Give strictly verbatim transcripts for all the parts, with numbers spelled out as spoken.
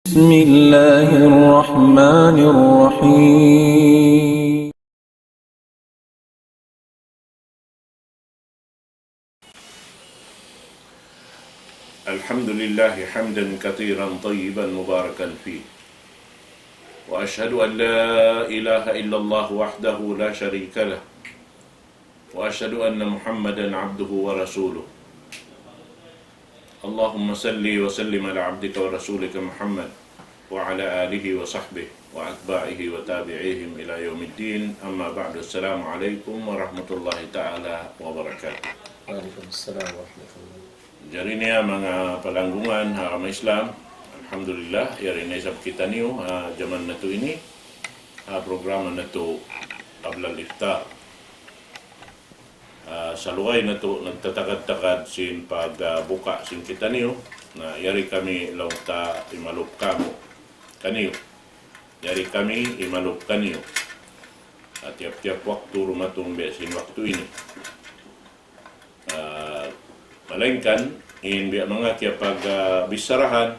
بسم الله الرحمن الرحيم. الحمد لله حمدا كثيرا طيبا مباركا فيه. وأشهد أن لا إله إلا الله وحده لا شريك له. وأشهد أن محمدا عبده ورسوله. اللهم صل وسلم على عبدك ورسولك محمد وعلى آله وصحبه وأتباعه وتابعيهم إلى يوم الدين. أما بعد، السلام عليكم ورحمة الله تعالى وبركاته. وعليكم السلام ورحمة الله. Jari niya manga palanggungan ha agama Islam, alhamdulillah, yari na isab kitaniyu ha jaman natu' ini, ha programa natu' Qabla al-Iftar. Ah, salugay natu' nagtatakad-takad sin pag, ah, buka sin kitaniyu, na yari kami laung ta imalup kamu, kaniyu. Yari kami imalup kaniyu. Ah, tiyap-tiyap waktu dumatung biya' sin waktu ini. Ah, malaingkan, in biya' manga kiyapag, ah, bissarahan,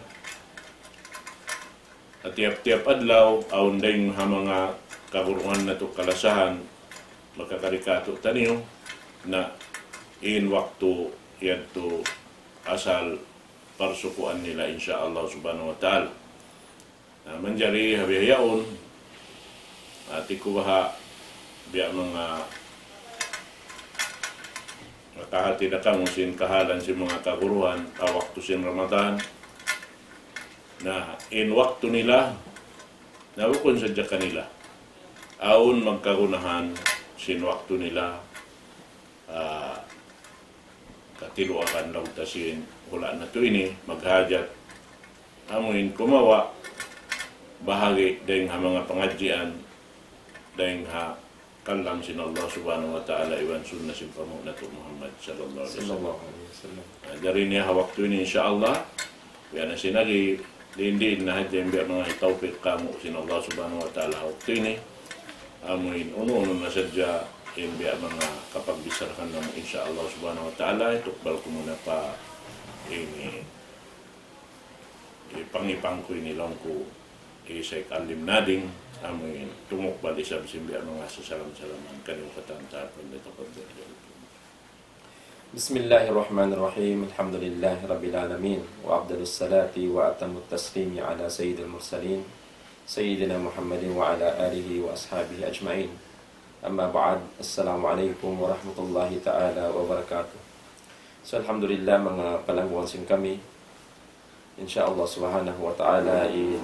ha tiyap-tiyap adlaw, awn dayng ha manga kaguruhan natu' kalasahan, makakari kātu'niyu, na in waktu yadtu asal parsukuan nila, insya Allah subhanahu wa ta'ala. Na, manjari ha bihaun, hati ku baha' biya' manga nakahati da kamu sin kahalan sin manga kaguruhan, ha waktu sin Ramadan. Na, in waktu nila, na bukun sadja kanila. Awn magkagunahan sin waktu nila, ah, katiluakan laung ta sin hula' natu' ini, maghajat. Amu in kumawa', bahagi' dayng ha manga pangadjian, dayng ha kalam sin Allah subhanahu wa ta'ala iban sunna sin panghu' natu' Muhammad sallallahu alayhi wasallam. Sallallahu alayhi wasallam. Ah, jari niya ha waktu ini, insya Allah, biya' na sin agi, diin-diin na hadja in biya' manga hitawpik kamu' sin Allah subhanahu wa ta'ala ha waktu ini. Amu in unu-unu na sadja in biya' manga kapagbissarahan namu', insya Allah subhanahu wa ta'ala, hitukbal ku muna pa ini, ipangipang ku ini laung ku, hi Sheikh Alim Nading, amu in tumukbal isab sin biya' manga sasalam-salaman kaniyu katan. فليتفضل. بسم الله الرحمن الرحيم. الحمد لله رب العالمين، وأفضل الصلاة وأتم التسليم على سيد المرسلين سيدنا محمد وعلى آله وأصحابه أجمعين. أما بعد، السلام عليكم ورحمة الله تعالى وبركاته. So, alhamdulillah, manga palangguan sin kami, insya Allah subhanahu wa ta'ala, in,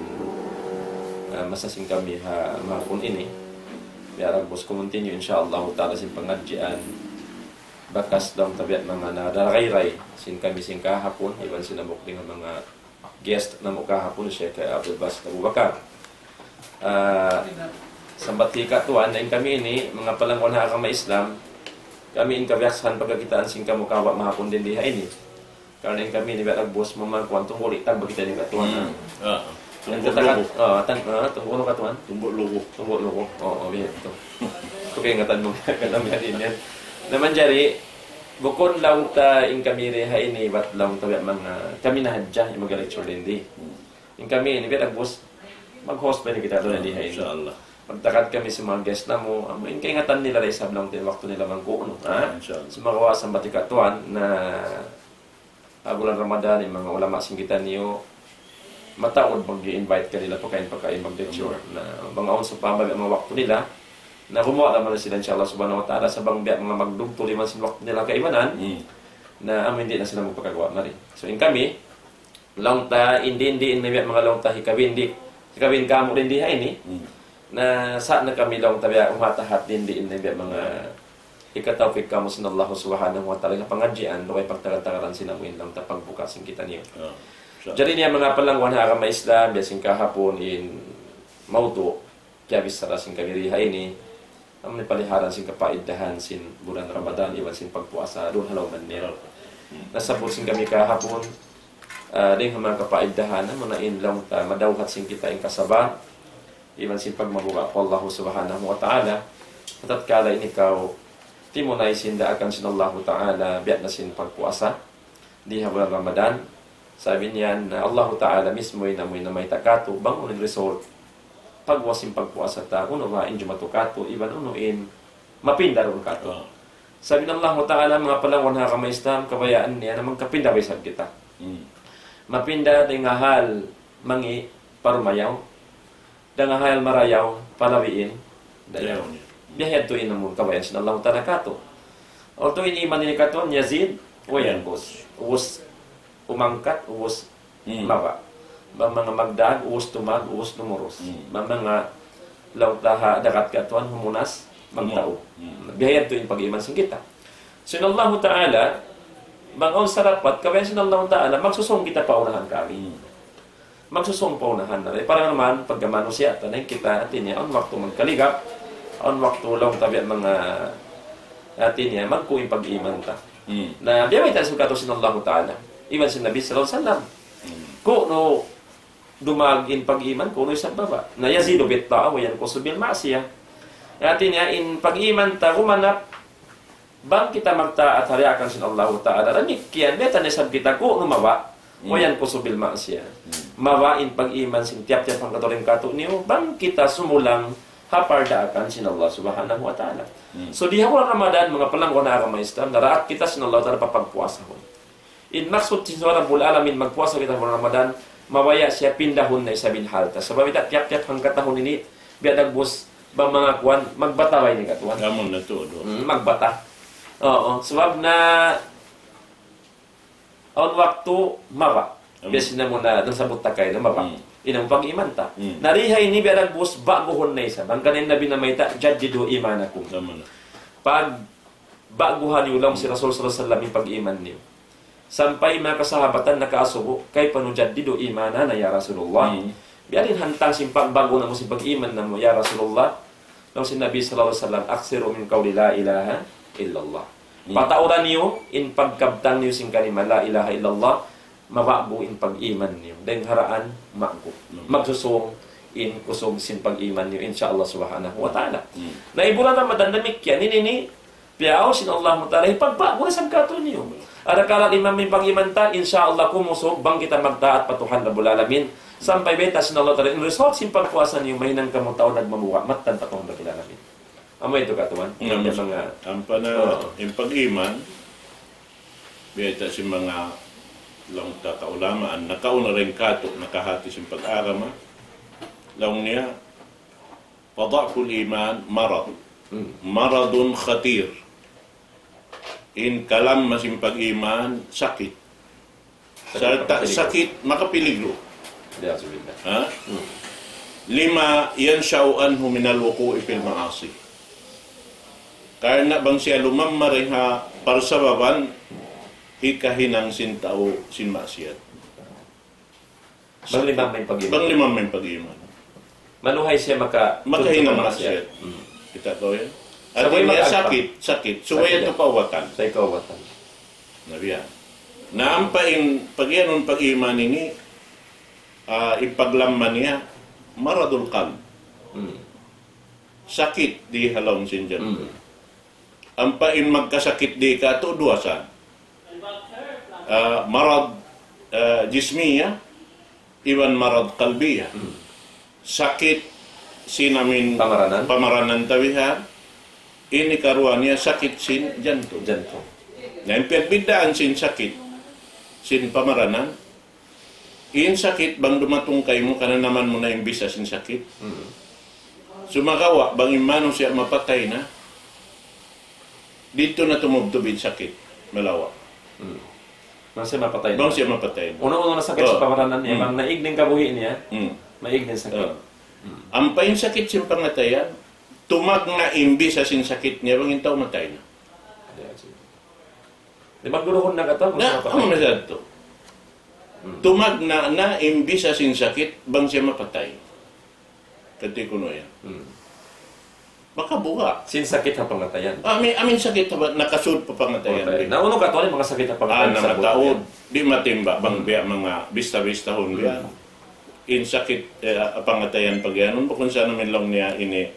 ah, masa sin kami ha mahapun ini, biya' dagbus kumuntinyu, insya Allah ta'ala, sin pangadjian bakas laung ta biya' manga nadaragayray sin kami sin kahapun, iban sin hambuuk dayn ha manga guest namu' kahapun, Sheikh Abdul Basit Abu Bakar. Ah, sambat hi katuan, in kami ini, manga palangguan ha agama Islam, kami in kabiyaksahan pagkakitaan sin kamu kawa' mahapun dayn di ha ini. Karna' in kami ini biya' dagbus mamangkuan tunggu' di' tagba kita ini katuan, ha? Hmm. Ah, tunggu' lugu. Ah, tan-, ah, tunggu' lugu katuan? Tunggu' lugu. Tunggu' lugu. Oo, biya' itu. Aku kaingatan mu, kata mu yan. Na manjari, bukun laung ta in kami di ha ini, bat laung ta biya' manga, kami na hadja, in mag-lecture dayn di. Hmm. In kami ini, biya' dagbus, mag-host pa ini kita tuwan di ha ini. Insya Allah. Magtakad kami sin manga guest namu', amu in kaingatan nila da isab laung ta in waktu nila mangku', no? Ha? Insya Allah. Sumagawa' sambat hi katuan na ha bulan Ramadan, in manga ulama sin kitaniyu, mataud mag-i-invite kanila pakain-pakain mag-lecture. Hmm. Na, bang awn sawpama biya' manga waktu nila, na gumuwa' da man sila, insya Allah subhanahu wa ta'ala, sa' bang biya' manga magdugtul iban sin waktu nila kaibanan, hmm, na amu in di' na sila magpakaguwa' mari. So, in kami, laung ta, in di', in di', in biya' manga laung ta, hikabin di', hikabin kamu dayn di ha ini. Hmm. Na, sa' na kami laung ta biya' umatahat dayn di', in biya' manga hikatawpik kamu sin Allah subhanahu wa ta'ala ha pangadjian, lugay pagtagad-tagaran sin amu in laung ta pagbuka sin kitaniyu. Ah, sa- Jari niya manga palangguan ha agama Islam, biya' sin kahapun in mawdu', kiyabichara sin kami di ha ini, amu in paliharan sin kapaidahan sin bulan Ramadan, iban sin pagpuasa, duun ha lawm niya. Nasabbut sin kami kahapun, ah, dayn ha manga kapaidahan, amu na in laung ta madawhat sin kita in kasabar, iban sin pagmabuga' pa Allah subhanahu wa ta'ala. Tatkala in ikaw timunay sin daakan sin Allah ta'ala, biya' na sin pagpuasa di ha bulan Ramadan, Sabab niya, na Allahu Ta'ala mismu in amuin namayta' katu', bang unu in result, pag'ubus sin pagpuasa ta, unu ba in jumatu katu', iban unu in mapinda duun katu'. Sabab in Allahu Ta'ala, manga palangga' ha agama Islam, kabayaan niya na magkapinda ba isab kita. Mapinda dayn ha hal mangi' pa dumayaw, dayn ha hal marayaw pa labiin dayaw. Biya' ha yan tuud in amun kabayaan sin Allahu Ta'ala katu'. Although in iman ini katu' yazid wa yanqus. Ubus umangkat, ubus mababa'. Bang manga magdaag, ubus tumaag, ubus lumurus. Bang manga laung ta ha dagat katu' humunas, magtaud. Biya' ha yan tuud in pag-iman sin kita. Sin Allahu Ta'ala, bang awn sarapat, kabayaan sin Allahu Ta'ala, magsusūng kita pa unahan kari. Magsusūng pa unahan na. Para naman, pagka manusiya' ta na kita, hati niya, awn waktu magkaligap, awn waktu laung ta biya' manga, hati niya, magkuin pag-iman ta. Na, biya' mayta' sin katu' sin Allahu Ta'ala. Iban sin Nabi sallallahu alayhi wasallam. Kunu' dumaag in pag-iman, kunu' isab baba'. Na, yazidu bit ta'a wa yanqusu bil ma'siyah. Hati niya, in pag-iman ta, gumanap, bang kita magtaat ha daakan sin Allahu Ta'ala, damikkiyan, biya' ta na isab kita kunu' mababa', wa yanqusu bil ma'siyah. Mababa' in pag-iman sin tiyap-tiyap hangkatau dayn katu' niyu, bang kita sumulang ha pardaakan sin Allah Subhanahu wa Ta'ala. So, di ha bulan Ramadan, manga palangga' ha agama Islam, naraak kita sin Allah Ta'ala papagpuasahun. In maksud sin Rabbul Alamin magpuasa kita bulan Ramadan, mabaya' siya pindahun na isab in hal ta. Sabab ita' tiyap-tiyap hangkatahun ini, biya' dagbus, bang manga kuwan, magbata ba ini katuan? Amun na tuud. Hmm, magbata. Oo, sabab na, awn waktu, mababa'. Biya' sin amun na, nasabbut ta kaina, mababa'. In amun pag-iman ta. Na di ha ini biya' dagbus, ba'guhun na isab. Hangkan in Nabi namayta', "Jaddidu imanakum." Pag ba'guhan niyu laung sin Rasul sallallahu alayhi wasallam in pag-iman niyu. Sampay manga kasahabatan nakaasubu, "Kayfa nujaddidu imanana ya Rasulullah?" Biya' diin hantang sin pagba'gu namu' sin pag-iman namu', ya Rasulullah? Laung sin Nabi sallallahu alayhi wasallam, "Akthiru min qawli la ilaha illallah." Patauran niyu in pagkabtang niyu sin kalima la ilaha illallah, maba'gu in pag-iman niyu. Dayn ha daan, maba'gu. Magsusūng in kusug sin pag-iman niyu, insya Allah subhanahu wa ta'ala. Na in bulan Ramadan damikkiyan, ini ini, piyaawn sin Allah Ta'ala, hipagba'gu na isab katu' niyu. Adakala' limabay in pag-iman ta, insya Allah kumusug, bang kita magtaat pa Tuhan Rabbul Alamin. Sampay bayta' sin Allah Ta'ala, in result sin pagpuasa niyu, mahinang kamu tau nagmabuga', mattan pa Tuhan Rabbul Alamin. Amu yadtu katuan. Ampa na in pag-iman, biya' ta sin manga laung ta kaulamaan, nakauna dayn katu', nakahati sin pag-agama. Laung niya, "Fa da'ful iman marad. Maradun khatir." In kalamma sin pag-iman, sakit. Sarta' sakit makapiligru. Lima yansha'u anhu minal wuqu'i fil ma'asi. Karna' bang siya lumamma dayn ha parsababan hikahinang sin tau sin maksiyat. Bang limabay in pag-iman. Bang limabay in pag-iman. Maluhay siya maka-, makahinang maksiyat. Kita' kaw yan? Subay niya sakit, sakit. Subay yadtu kaubatan. Subay kaubatan. Na biya'. Na ampa in pag-iyanun pag-iman ini, ah, in paglamma niya, maradul qalb. Sakit di ha lawm sin jantung. Ampa in magkasakit di katu' duwa sa. Ah, marad, ah, jismiya, iban marad qalbiya. Sakit sin amin pamaranan ta bihan, ini karuwa niya sakit sin jantung. Na in pagbiddaan sin sakit sin pamaranan, in sakit bang dumatung kaymu, kananaman mu na in bisa sin sakit. Sumagawa', bang in manusiya' mapatay na, didtu na tumubtub in sakit, malawa'. Bang siya mapatay na. Bang siya mapatay na. Unu-unu na sakit sin pamaranan niya, bang naig na in kabuhi' niya, maig na in sakit. Ampa in sakit sin pangatayan, tumagna' in bisa sin sakit niya, bang in tau matay na. Di' magduruhun na katan, na, amu na sadtu. Tumagna' na in bisa sin sakit, bang siya mapatay. Kati kunu' yan. Makabuga'. Sin sakit ha pangatayan. Amin, amin sakit ha, nakasud pa pangatayan. Na unu katan in manga sakit ha pangatayan? Ah, namataud. Di' matimba', bang biya' manga bista-bistahun biya'. In sakit, eh, ha pangatayan pagyanun, bukun sa amin laung niya ini,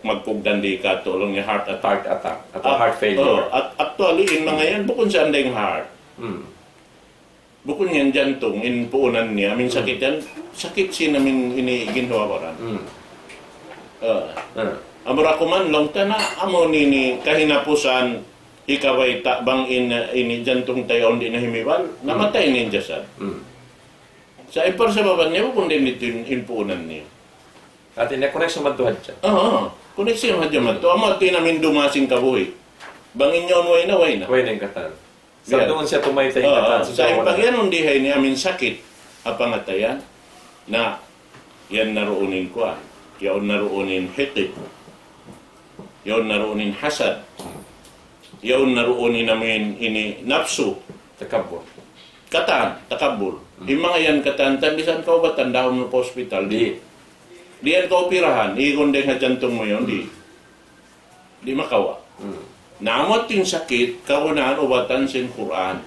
magkugdan di katu', laung niya heart attack. Heart attack, atawa heart failure. Actually, in manga yan, bukun sa dayn heart. Bukun yan jantung, in puunan niya, amin sakit yan, sakit sin amin ini ginhawa-baran. Hmm. Ah. Ah. Amura kuman laung ta na, amu ini, ini kahinapusan, hikabayta' bang in, ini jantung ta yaun di' na himibal, hmm, namatay na in jasad. Hmm. Sa' in parsababan niya, bukun dayn ditu in, in puunan niya. Hati niya, koneksyon madtu hadja. Oo, koneksyon hadja madtu. Amu hati in amin dumasin kabuhi'. Bang in yaun way na, way na. Way na in katan. Sa' duun siya tumaytay in katan, sa' in pag-iyanun di ha ini amin sakit ha pangatayan, na yan na duun in kuwan, yaun na duun in hikid, yaun na duun in hasad, yaun na duun in amin ini napsu. Takabbur. Katan, takabbur. Hmm. In manga yan katan, tan bisan kaubatan, dahun mu pa hospital, di'. Di'. Di' yan kaupirahan, igun dayn ha jantung mu yan, di'. Hmm. Di' makawa'. Hmm. Na amu in sakit, kagunahan ubatan sin Qur'an.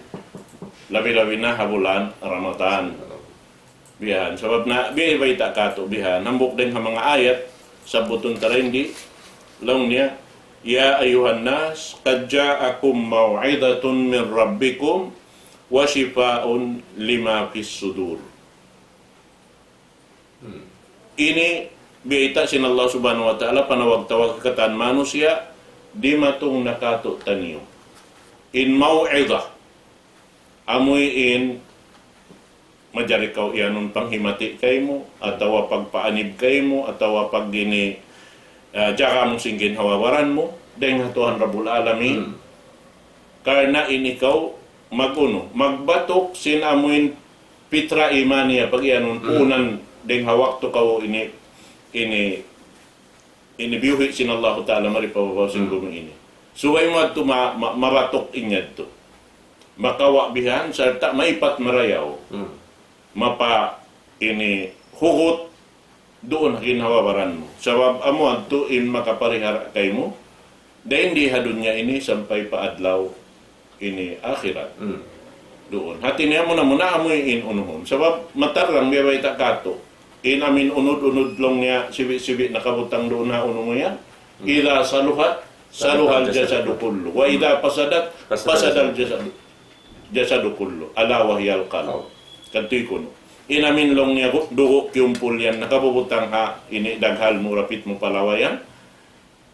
Labi-labi na ha bulan Ramadan. Bihan. Sabab na, biya' bayta' katu' bihan. Hambuuk dayn ha manga ayat, sabbutun ta dayn di, laung niya, يا أيها الناس قد جاءكم موعظة من ربكم وشفاء لما في الصدور. Hmm. Ini biyayta' sin Allah Subhanahu wa Ta'ala, panawag-tawag katan manusiya', dimatung na katu'taniyu in maw'idha. Amu in manjari kaw iyanun panghimati kaymu, atawa pagpaanib kaymu, atawa pag ini, ah, jaga mu sin ginhawa-baran mu, dayn ha Tuhan Rabbul Alamin. Hmm. Karna' in ikaw mag-unu, magbatuk sin amu in fitra imaniya, pag-iyanun, hmm, puunan dayn ha waktu kaw ini, ini, ini biyuhi' sin Allahu Ta'ala mari pa babaw sin, hmm, gumi ini. Subay mu yadtu ma-, ma-, mabatuk in yadtu. Makawa' bihan, sarta' maipat marayaw. Hmm. Mapa ini hugut duun ha ginhawa-baran mu. Sabab amu yadtu in makaparihara kaymu, dayn di ha dunya ini sampay pa adlaw ini akhirat. Hmm. Duun. Hati niya muna-muna amu in unuhun. Sabab matarrang biya' bayta' katu'. In amin unud-unud laung niya sibi'-sibi' nakabutang duun ha unu mu yan. Hmm. إذا صلحت صلح الجسد كله وإذا فسدت فسد الجسد كله ألا وهي القلب. Katu' kunu'. In amin laung niya gu-, dugu' kiyumpul yan, nakabubutang ha ini daghal mu, rapit mu pa lawa yan.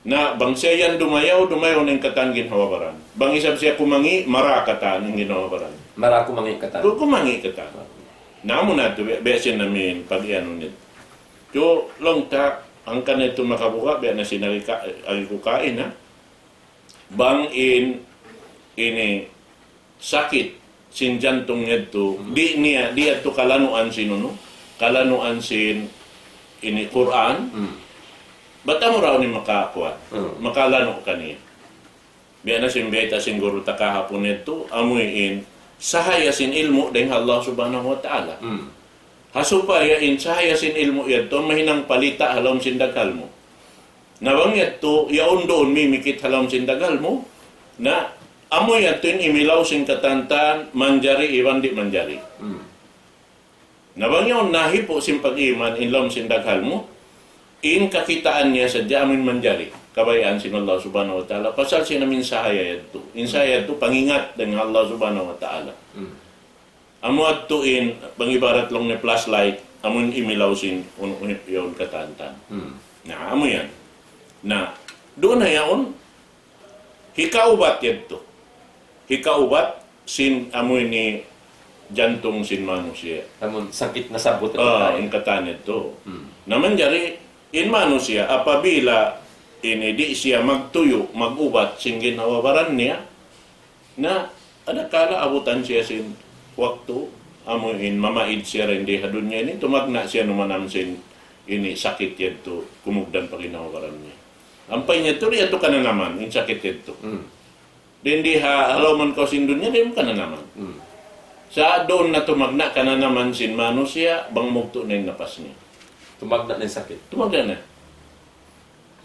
Na bang siya yan dumayaw, dumayaw na in katan ginhawa-baran. Bang isab siya kumangi', mara katan in ginhawa-baran. Mara kumangi' katan. Ku-, kumangi' katan. Na amu na tu, biya', biya' sin amin pag-iyanun niya. Cu, laung ta, hangkan na yadtu makabuga', biya' na sin agi ka-, agi ku kaina. Bang in, ini, sakit sin jantung yadtu, hmm, di' niya, di' yadtu kalanuan sin unu, kalanuan sin ini Qur'an, hmm, bat amura ini makakuan, hmm, makalanu' kaniya. Biya' na sin bayta' sin guru ta kahapun yadtu, amu in sahaya sin ilmu' dayn ha Allah Subhanahu wa Ta'ala. Hmm. Ha supaya in sahaya sin ilmu' yadtu, mahinang palita' ha lawm sin daghal mu. Na bang yadtu, yaun duun mimikit ha lawm sin daghal mu, na amu yadtu in imilaw sin katantan, manjari iban di' manjari. Hmm. Na bang yaun nahipu' sin pag-iman in lawm sin daghal mu, in kakitaan niya sadja amu in manjari. Kabayaan sin Allah Subhanahu wa Ta'ala, pasal sin amin sahaya yadtu. In sahaya yadtu, pangingat dayn ha Allah Subhanahu wa Ta'ala. Hmm. Amu yadtu in, bang ibarat laung niya flashlight, amu in imilaw sin, un-, un-, yaun katantan. Hmm. Na, amu yan. Na, duun na yaun, hikaubat yadtu. Hikaubat sin amu ini jantung sin manusiya'. Amun sakit nasabbut yadtu. Ah, in katan yadtu. Hmm. Na manjari, in manusiya', apabila ini di' siya magtuyu', mag-ubat sin ginhawa-baran niya, na, adakala abutan siya sin waktu, amu in mamaid siya dayn di ha dunya ini, tumagna' siya numanam sin ini sakit yadtu, kumugdan pa ginhawa-baran niya. Ampa in yadtu, di' yadtu kananaman, in sakit yadtu. Hmm. Dayn di ha, ha lawm kaw sin dunya, di' mu kananaman. Hmm. Sa' duun na tumagna' kananaman sin manusiya', bang mugtu' na in napas niya. Tumagna' na in sakit. Tumagna' na.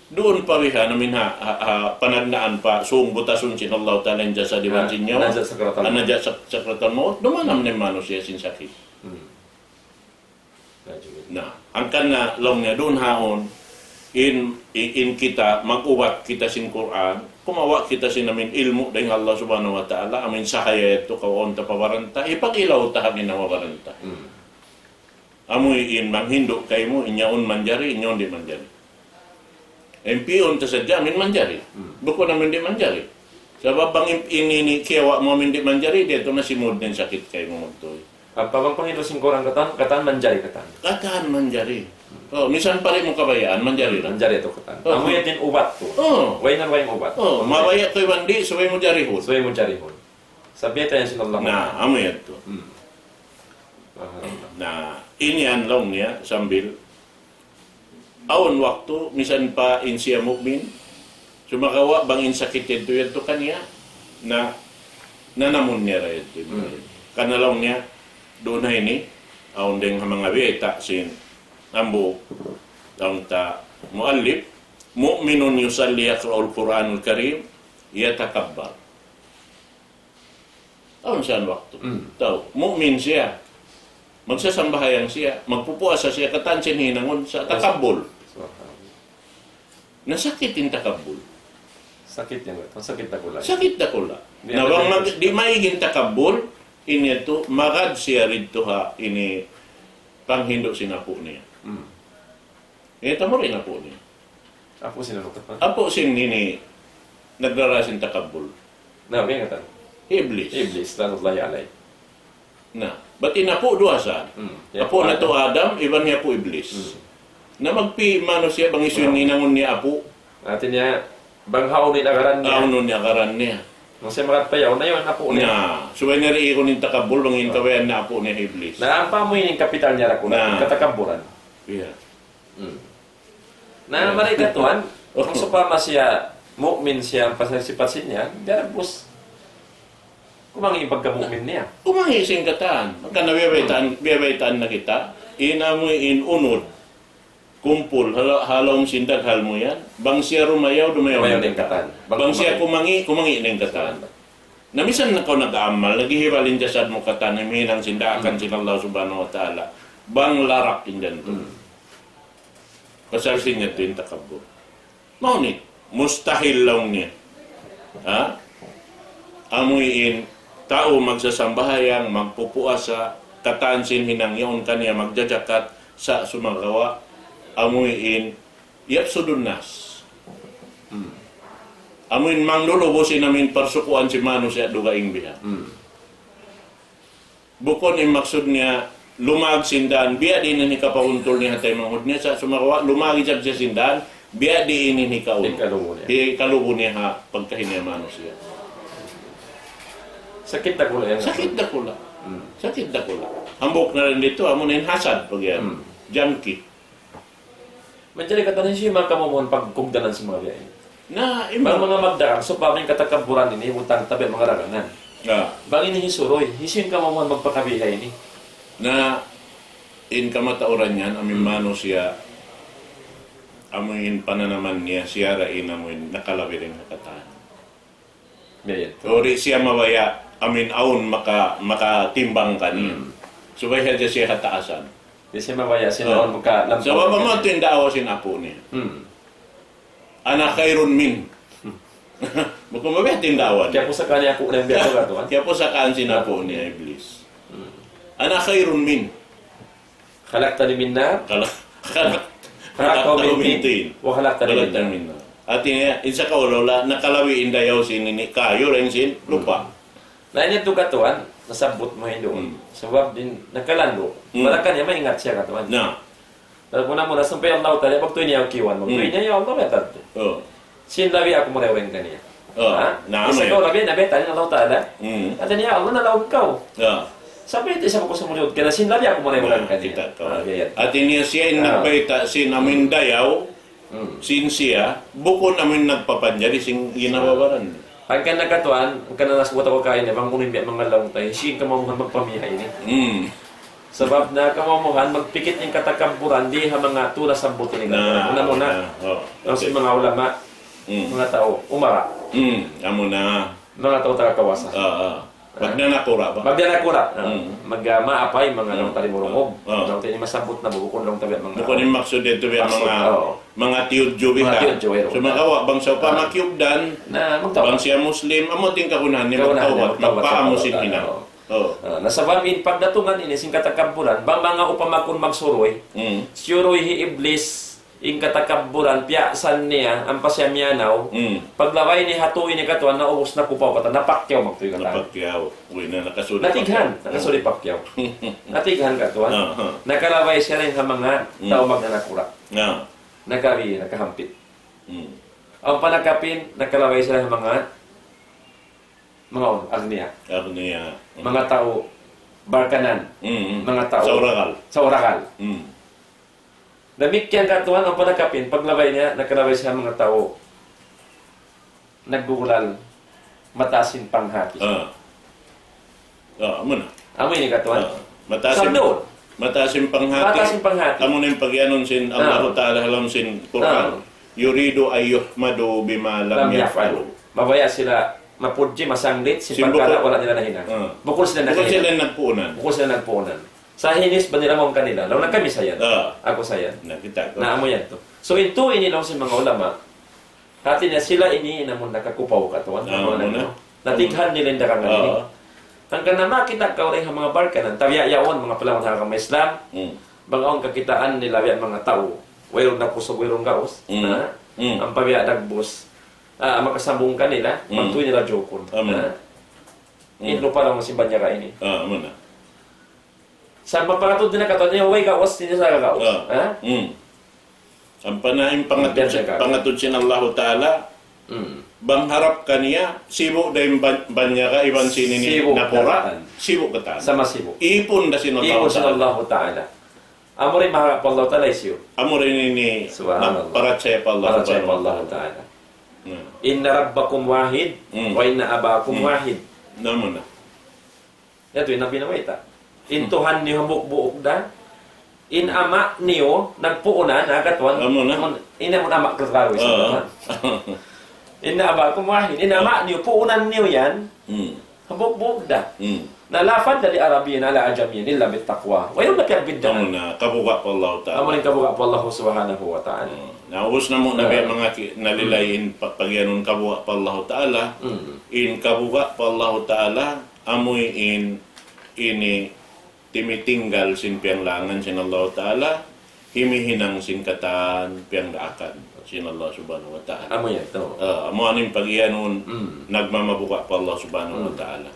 Duun pa bihan, amin ha, ha, ha, panagnaan pa, sung butasun sin Allah Ta'ala in jasad iban sin nyawa. Na, naja sakratul maut. Naja sak-, sakratul maut, dumanam na in manusiya' sin sakit. Hmm. Na, hangkan na laung niya duun haun, in, in, in kita, mag-ubat kita sin Qur'an, kumawa' kita sin amin ilmu' dayn ha Allah Subhanahu wa Ta'ala, amin sahaya yadtu kawaun ta pa baran ta, ipag-ilaw ta ha ginhawa baran ta. Hmm. Amu in manghindu' kaymu, in yaun manjari, in yaun di' manjari. Amu in piyun ta sadja, amin manjari. Hmm. Bukun amin di' manjari. Sabab bang in, in, ini kiyawa' mu amin di' manjari, di' yadtu na simud in sakit kaymu magtuy. Ampa bang panghindu' sin Qur'an katan, katan manjari katan. Katan manjari. Oh, misan pa di' mu kabayaan, manjari ra. Manjari yadtu katan. Oh. Amu yan in ubat tu. Oh. Way na way ubat. Oh, mabaya' kaw iban di', subay mu jarihun. Subay mu jarihun. Sabab yan sin Allah. Na, amu yadtu. Hmm. Paham. Na, ini yan laung niya sambil awn waktu, misan pa in siya mu'min, sumagawa' bang in sakit yadtu, yadtu kaniya, na, nanamun niya ra yadtu. Hmm. Karna' laung niya, duun ha ini, awn dayng ha manga bayta' sin, hambuuk, laung ta, muallif, مؤمن يصلي يقرأ القرآن الكريم يتكبر. Awn siya waktu. Hmm. Tau, mu'min siya. Magsasambahayang siya, magpupuasa siya, katan sin hinangun sa takabbul. Subhanallah. Na sakit in takabbul. Sakit yan, sakit dakula'. Sakit dakula'. Di' na bang mag-, di' maig in takabbul, in yadtu, magad siya didtu ha, ini, panghindu' sin apu' niya. Hmm. Eh, tamu rin apu' niya. Apu' sin unu katan? Apu' sin ini, nagrara sin takabbul. Na, may ngatan? Iblis. Iblis, lanatullahi alayh. Na, bat in apu' duwa sa. Hmm. Apu' natu' Adam, iban hi apu' Iblis. Hmm. Na magpi manusiya' bang hisiyu in hinangun niya apu'. Hati niya, bang hawnu in agaran niya. Hawnu in agaran niya. Bang siya magad pa yaun, na yaun apu' niya. Na, subay niya ri ikun in takabbul, bang in kabayaan niya apu' niya Iblis. Na, ampa amu ini in kapital niya ra kunu', na, katakabburan. Iya. Hmm. Na, mari katan, bang sawpama siya, mu'min siya, pasal sipat sin niya, di' da bus. Kumangi' in pagka-mu'min niya. Kumangi' sin katan. Karna' biyabaytaan, biyabaytaan na kita, in amu in unud, kumpul, hala-, ha lawm sin daghal mu yan, bang siya rumayaw, dumayaw na in katan. Bang siya kumangi', kumangi' na in katan. Na misan na kaw nag-aamal, naghihibal in jasad mu katan, himinang sin daakan sin Allah Subhanahu wa Ta'ala. Bang larak in jantung. Hmm. Pasal sin yadtu in takabbur. Maunu in mustahil laung niya. Ha? Amu in tau magsasambahayang, magpupuasa, katan sin hinang yaun kaniya magjajakat, sa' sumagawa', amu in يفسد الناس. Hmm. Amu in manglulubu sin amu in parsukuan sin manusiya' dugaing biha'. Hmm. Bukun in maksud niya, lumag sin dān, biya' diin in hikapauntul niya ha taymanghud niya, sa' sumagawa', lumag isab siya sin dān, biya' diin in hikaun-, hikalubu niya. Hikalubu niya ha pagkahi niya manusiya'. Sakit dakula' yan. Sakit dakula'. Hmm. Sakit dakula'. Hambuuk na rin didtu, amu na in hasad, pag yan. Hmm. Jangki. Manjari katan hisiyu in manga kamumuhan pagkugdanan sin manga biya' ini. Na, bang manga magdagang, sawpama in katakabburan ini, utang tabi' manga dagangan. Ah. Bang ini hisuruy, hisiyu in kamumuhan magpakabiha ini. Na, in kamatauran yan, amu in manusiya', amu in pananaman niya, siya ra in amu in nakalabi dayn ha katan. Biya' yan. O, di' siya mabaya', amu in awn maka-, makatimbang kaniya. Hmm. Subay hadja siya hataasan. Di' siya mabaya', sin awn maka-, sabab amu in daawa sin apu' niya. Hmm. أنا خير منه. Bukun mabaya' in daawa niya. Kiyapusakaan niya aku na in biya' tu, kan? Kiyapusakaan sin apu' niya, Iblis. Hmm. أنا خير منه. خلقتني من نار. خلق-، خلق-، خلقته من طين. وخلقتني من نار. Hati niya, in sa kaula-ula, nakalabi in dayaw sin ini kayu dayn sin lupa'. Hmm. Na ini tu katuan, nasabbut mu hindu'. Hmm. Sabab diin nakalandu'. Hmm. Barakan niya maingat siya katuan. Na. Lalu muna-muna sampay Allah Ta'ala, waktu ini aku kiwan, waktu ini ya Allah, ya Ta'ala. Oh. Sin labi aku marayaw kaniya. Oh, ha? Na, sa' kaw labi, nabayta' in Allah Ta'ala. Hmm. Hati niya, Allah, nalaung kaw. Ya. Sampay itu sa' aku sumujud, karna' sin labi aku marayaw kaniya. Kita' kaw. Ah, biya' yan. Hati niya siya in nagbayta' sin amu in dayaw, hmm, sin siya, bukun amu in nagpapanjari sin ginhawa-baran. Hangkan na katuan, hangkan na nasabut aku kaina, bang unu in biya' manga laung ta, hisiyu in kamumuhan magpamiha ini. Hmm. Sabab na kamumuhan, magpikit in katakabburan, di ha manga tu nasabbut ini. Na, muna-muna. Na, oh. Laung sin manga ulama, hmm, manga tau, umara. Hmm, amu na. Manga tau taga kawasa. Ah, ah. Magnanakura' ba? Magnanakura'. Ah. Mm. Mag-, ah, maapay, manga Mm. laung ta di' marungug. Ah. Laung ta ini masabbut na bukun laung ta biya' manga Bukun in maksud yadtu biya' Maksud, manga, oo. manga tiyudju biha'. Manga tiyudju, wayruun. Sumagawa', bang sawpama Ah. kiyugdan, Na, magtawbat. bang siya Muslim, amu in kagunahan niya Kagunahan niya magtawbat, magtawbat magpaamu sa sin Allah hinang. Ta'ala, oo. Oo. Ah, na sabab in pagdatungan ini sin katakabburan, bang manga upama kunu' magsuruy, Mm. siyuruy hi Iblis, in katakabburan, piyaasan niya, ampa siya miyanaw. Mm. Paglabay niya ha tū ini katuan, naubus na kupaw katuan, napakyaw magtuy katuan. Napakyaw. Uy, na nakasud in Natighan, pakyaw. nakasud in pakyaw. Natighan katuan. Aha. Nakalabay siya dayn ha manga Mm. tau magnanakura'. Na. Nakari, nakahampit. Mm. Ampa nakapin, nakalabay siya dayn ha manga, manga un, agniya. Agniya. Mm. Manga tau barkanan. Mm, mm. Manga tau Sa uragal. sa uragal. Mm. Damikkiyan katuan, ampa nakapin, paglabay niya, nakalabay siya manga tau naggugulal, mataas in panghati. Ah. Ah, amu na. Amu ini katuan. Ah, mataas in, Sabdun. mataas in panghati. Mataas in panghati. Amu na in pagiyanun sin Ah. Allahu Ta'ala ha lawm sin Qur'an. Ah. يريد أن يحمدوا بما لم Lam يفعلوا. yaf'alu. Mabaya' sila mapudji, masanglit, sin Sin parkala' bukun. wala' nila nahinang. Ah. Bukun sila Bukun nahinang. sila nagpuunan. Bukun sila nagpuunan. Sa' hinisbat nila mawn kanila. Laung na kami sa yan. Ah. Aku sa yan. Na kita ko. Na amu yan tu. So, in tū ini laung sin manga ulama. Hati niya sila ini in amun nakakupaw katuan. Ah, Amu na amu na. tu. Natighan nila in dagangan ini. Ah. Hangkan na makita' kaw dayn ha manga barkanan. Tabiya' yaun manga palawan ha agama Islam. Mm. Bang awn kakitaan nila biya' manga tau. Wayruun na kusug, wayruun gaus. Mm. Ha? Mm. Ampa biya' dagbus. Ah, makasambung kanila. Mm. Magtuy nila jukun. Amu na. Ha? Mm. In rupa laung sin banyaga ini. Ah, amu na. Sa' mapangatud na katuan, way gaus, di' na sa gaus. Ah. Ha? Mm. Ampa na in pangatud Yan sin, sa gaus. pangatud sin Allahu Ta'ala, Mm. bang harap kaniya, sibu' da in ban-, banyaga iban sin ini Sibu' nakura', katan. sibu' katan. Sama sibu'. Ipun da sin Allahu Ipun sin Ta'ala. Allahu Ta'ala. Amu in maharap pa Allahu Ta'ala hisiyu? Amu in ini Subhanallah. magparachaya pa Allah Parachaya pa Subhanahu wa Allahu Ta'ala. Ta'ala. Hmm. إن ربكم واحد، Hmm. وإن أباكم Hmm. واحد. Amu na. Yadtu in Nabi namayta'. In Hmm. Tuhan niyu hambuuk-buuk da. In ama' niyu, nagpuunan, ha, katuan. Amu na. Amun, in amun ama' katuan, Ah. katuan. إن أباكم واحد. In Ah. ama' niyu, puunan niyu yan. Hmm. Hambuuk-buuk da. Hmm. Na لا فضل لعربي على عجمي إلا بالتقوى. Wayruun na piyagbidda'. Amu na, kabuga' pa Allah Ta'ala. Amu na in kabuga' pa Allah Subhanahu wa Ta'ala. Hmm. Na, ubus na mu na Ah. biya' manga ki-, nalilay Hmm. in pa-, pagiyanun kabuga' pa Allah Ta'ala. Hmm. In kabuga' pa Allah Ta'ala, amu in ini timitinggal sin piyanglangan sin Allah Ta'ala, himihinang sin katan piyangdaakan sin Allah Subhanahu wa Ta'ala. Amu yan, tama. Ah, amu ini in pagiyanun Mm. nagmamabuga' pa Allah Subhanahu wa Mm. Ta'ala.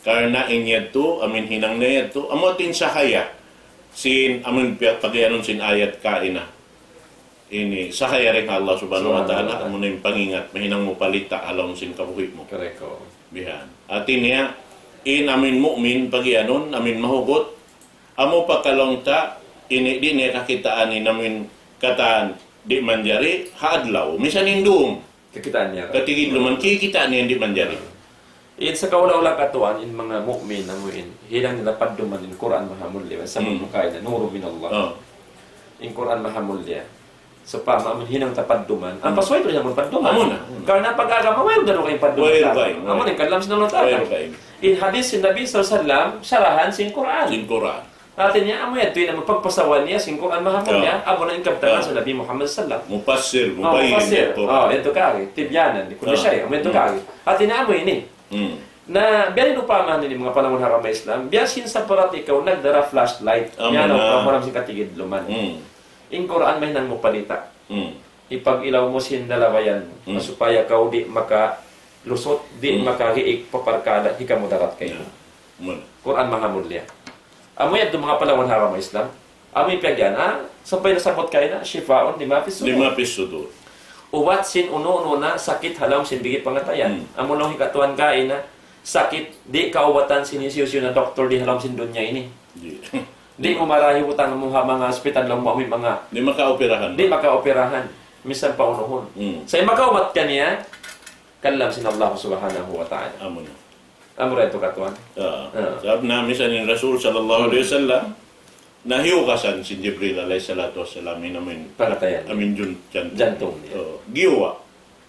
Karna' in yadtu, amu in hinang niya yadtu, amu in sahaya sin, amu in piya-, pagiyanun sin ayat kaina. Ini, sahaya dayn ha Allah Subhanahu wa Ta'ala, Subhanahu wa Ta'ala. Amu na in pangingat, mahinang mu palita' ha lawm sin kabuhi' mu. Correct, oo. Bihan. Hati niya, in amu in mu'min, pagiyanun, amu in mahugut, amu pa kalaung ta, ini di' niya kakitaan in amu in katan di' manjari, ha adlaw. Misan in dum. Kakitaan niya. Katigidluman, kikita' niya di' manjari. In sa kaula-ula katuan, in manga mu'min, amu in, hinang nila padduman in Qur'an Mahamulliya, sabab Hmm. mu kaina, نور من الله. Oh. In Qur'an Mahamulliya. Sawpama amun hinang ta padduman. Hmm. Ampa subay tuud hinang mu padduman. Amu na. Hmm. Karna' pag-agama, wayruun da dugaing padduman. Wayruun dugaing. Amu na in kalam sin Allah Ta'ala. Wayruun dugaing. In hadith sin Nabi sallallahu alayhi wasallam, sarahan sin Qur'an. Sin Qur'an. Hati niya, amu yadtu in amun pagpasawa niya sin Qur'an Mahamulliya, Ah. amu na in kabtangan Ah. sin Nabi Muhammad sallallahu alayhi wasallam. Mufassir, Oh, mubayyin mufassir. Qur'an. Oh, yadtu kari. Tibyanan, di kulli Ah. shay'. Amu yadtu Hmm. kari. Hati niya amu ini. Hmm. Na, biya' diin upama ini manga panagnaan ha agama Islam, biya' sin sapantun ikaw nagdara flashlight, Amu biya' na na. upama sin katigidluman. Hmm. In Qur'an mahinang mu palita'. Hmm. Ipag-ilaw mu sin lalabayan, Hmm. supaya kaw di' makalusut, di' Hmm. makahiik pa parkala' hikamudarat kaymu. Yeah. Amu na. Qur'an Mahamulliya. Amu yadtu manga panagnaan ha agama Islam. Amu in piyagyan, ah, sampay nasabbut kaina, شفاء لما في الصدور. لما في الصدور. Ubat sin unu-unu na sakit ha lawm sin bigi pangatayan. Hmm. Amu laung hikatuan kaina, sakit di' kaubatan sin hisiyu-siyu na doktor di ha lawm sin dunya ini. Di'. Di' mu marayaw utang mu ha manga hospital laung mu amu in manga Di' makaoperahan. Di' makaoperahan. Misan pa unuhun. Hmm. Sa' in makaubat kaniya, kalam sin Allah Subhanahu wa Ta'ala. Amu na. Amu ra yadtu katuan. Ah. Ah. Sabab na misan in Rasul sallallahu alayhi wasallam, nahiugasan sin Jibril alayhi salatu wassalam, in amu in, Pangatayan. amu in jun-, jantung. Jantung niya. Oh, giyuwa'.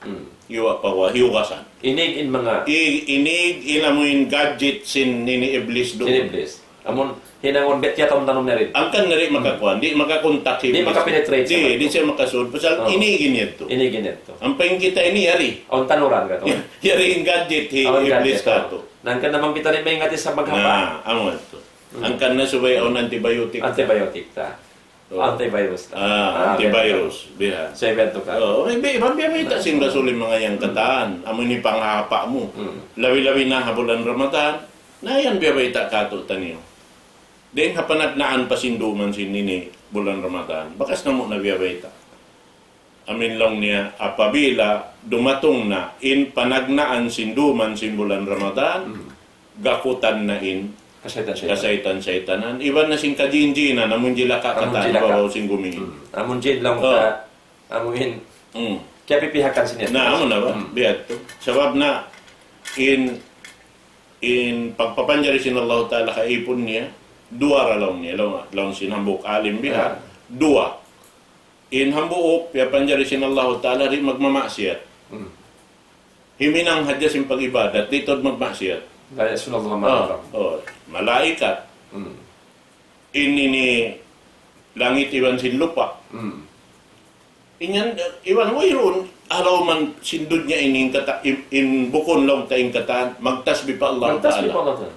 Hmm. Iwa pa wa, hiugasan. Inig in manga I, inig in amu in gadget sin ini Iblis duun. Sin Iblis. Amun hinangun biya' tiyatanom-tanom na rin. Hangkan na di' makakuan, di' makakontak hi Di' Iblis. Makapenetrate Di', sa di' siya makasud. Pasal Oh. ini gini ito. Ini gini ito. Ampa in kita ini yari. Awn tanuran ka to. Yari in gadget hi Awn Iblis gadget, ka oh. to. Hangkan na bang kita di' maingat sa maghapa. Na, amu ito. Hmm. Hangkan na subay awn antibiotic. Antibiotic ta. Oh. Antivirus ta. Ah, Ah, antivirus. Biya'. Sa' biya' to ka. Oh, may bi-, bang biya' mayta' sin Rasul in manga yan katan. Amu ini panghapa mu. Hmm. Labi-labi na ha bulan Ramadan. Na yan biya' mayta' katu' taniyu. Dayn ha panagnaan pa sin duman sin ini bulan Ramadan. Bakas namu' na biya' mayta'. Amu in laung niya, apabila dumatung na in panagnaan sin duman sin bulan Ramadan, Hmm. gakutan na in Kasaytan-saytan. kasaytan-saytanan. Iban na sin kajin-jinan, amun jilaka Amun katan, jilaka. babaw sin gumi. Hmm. Amun jin laung Oh. ka, amun Hmm. kiyapipihakan sin Na, amu na ba? Hmm. Biya' to. Sabab na in, in pagpapanjari sin Allah Ta'ala kaipun niya, duwa ra laung niya, laung, laung sin hambuuk alim biha, Ah. duwa. In hambuuk, piyapanjari sin Allahu Ta'ala, di' magmamaksiyat. Hmm. Himinang hadja sin pag-ibadat, di' tuud magmaksiyat. لا يعصون الله ما Ah, أمرهم. oh, malaikat. Hmm. In ini langit iban sin lupa'. Hmm. In yan, iban wayruun, ha lawm sin dunya ini in kata-, in, in bukun laung ta in katan, magtasbih pa Allah Magtasbih Ta'ala. pa Allah Ta'ala.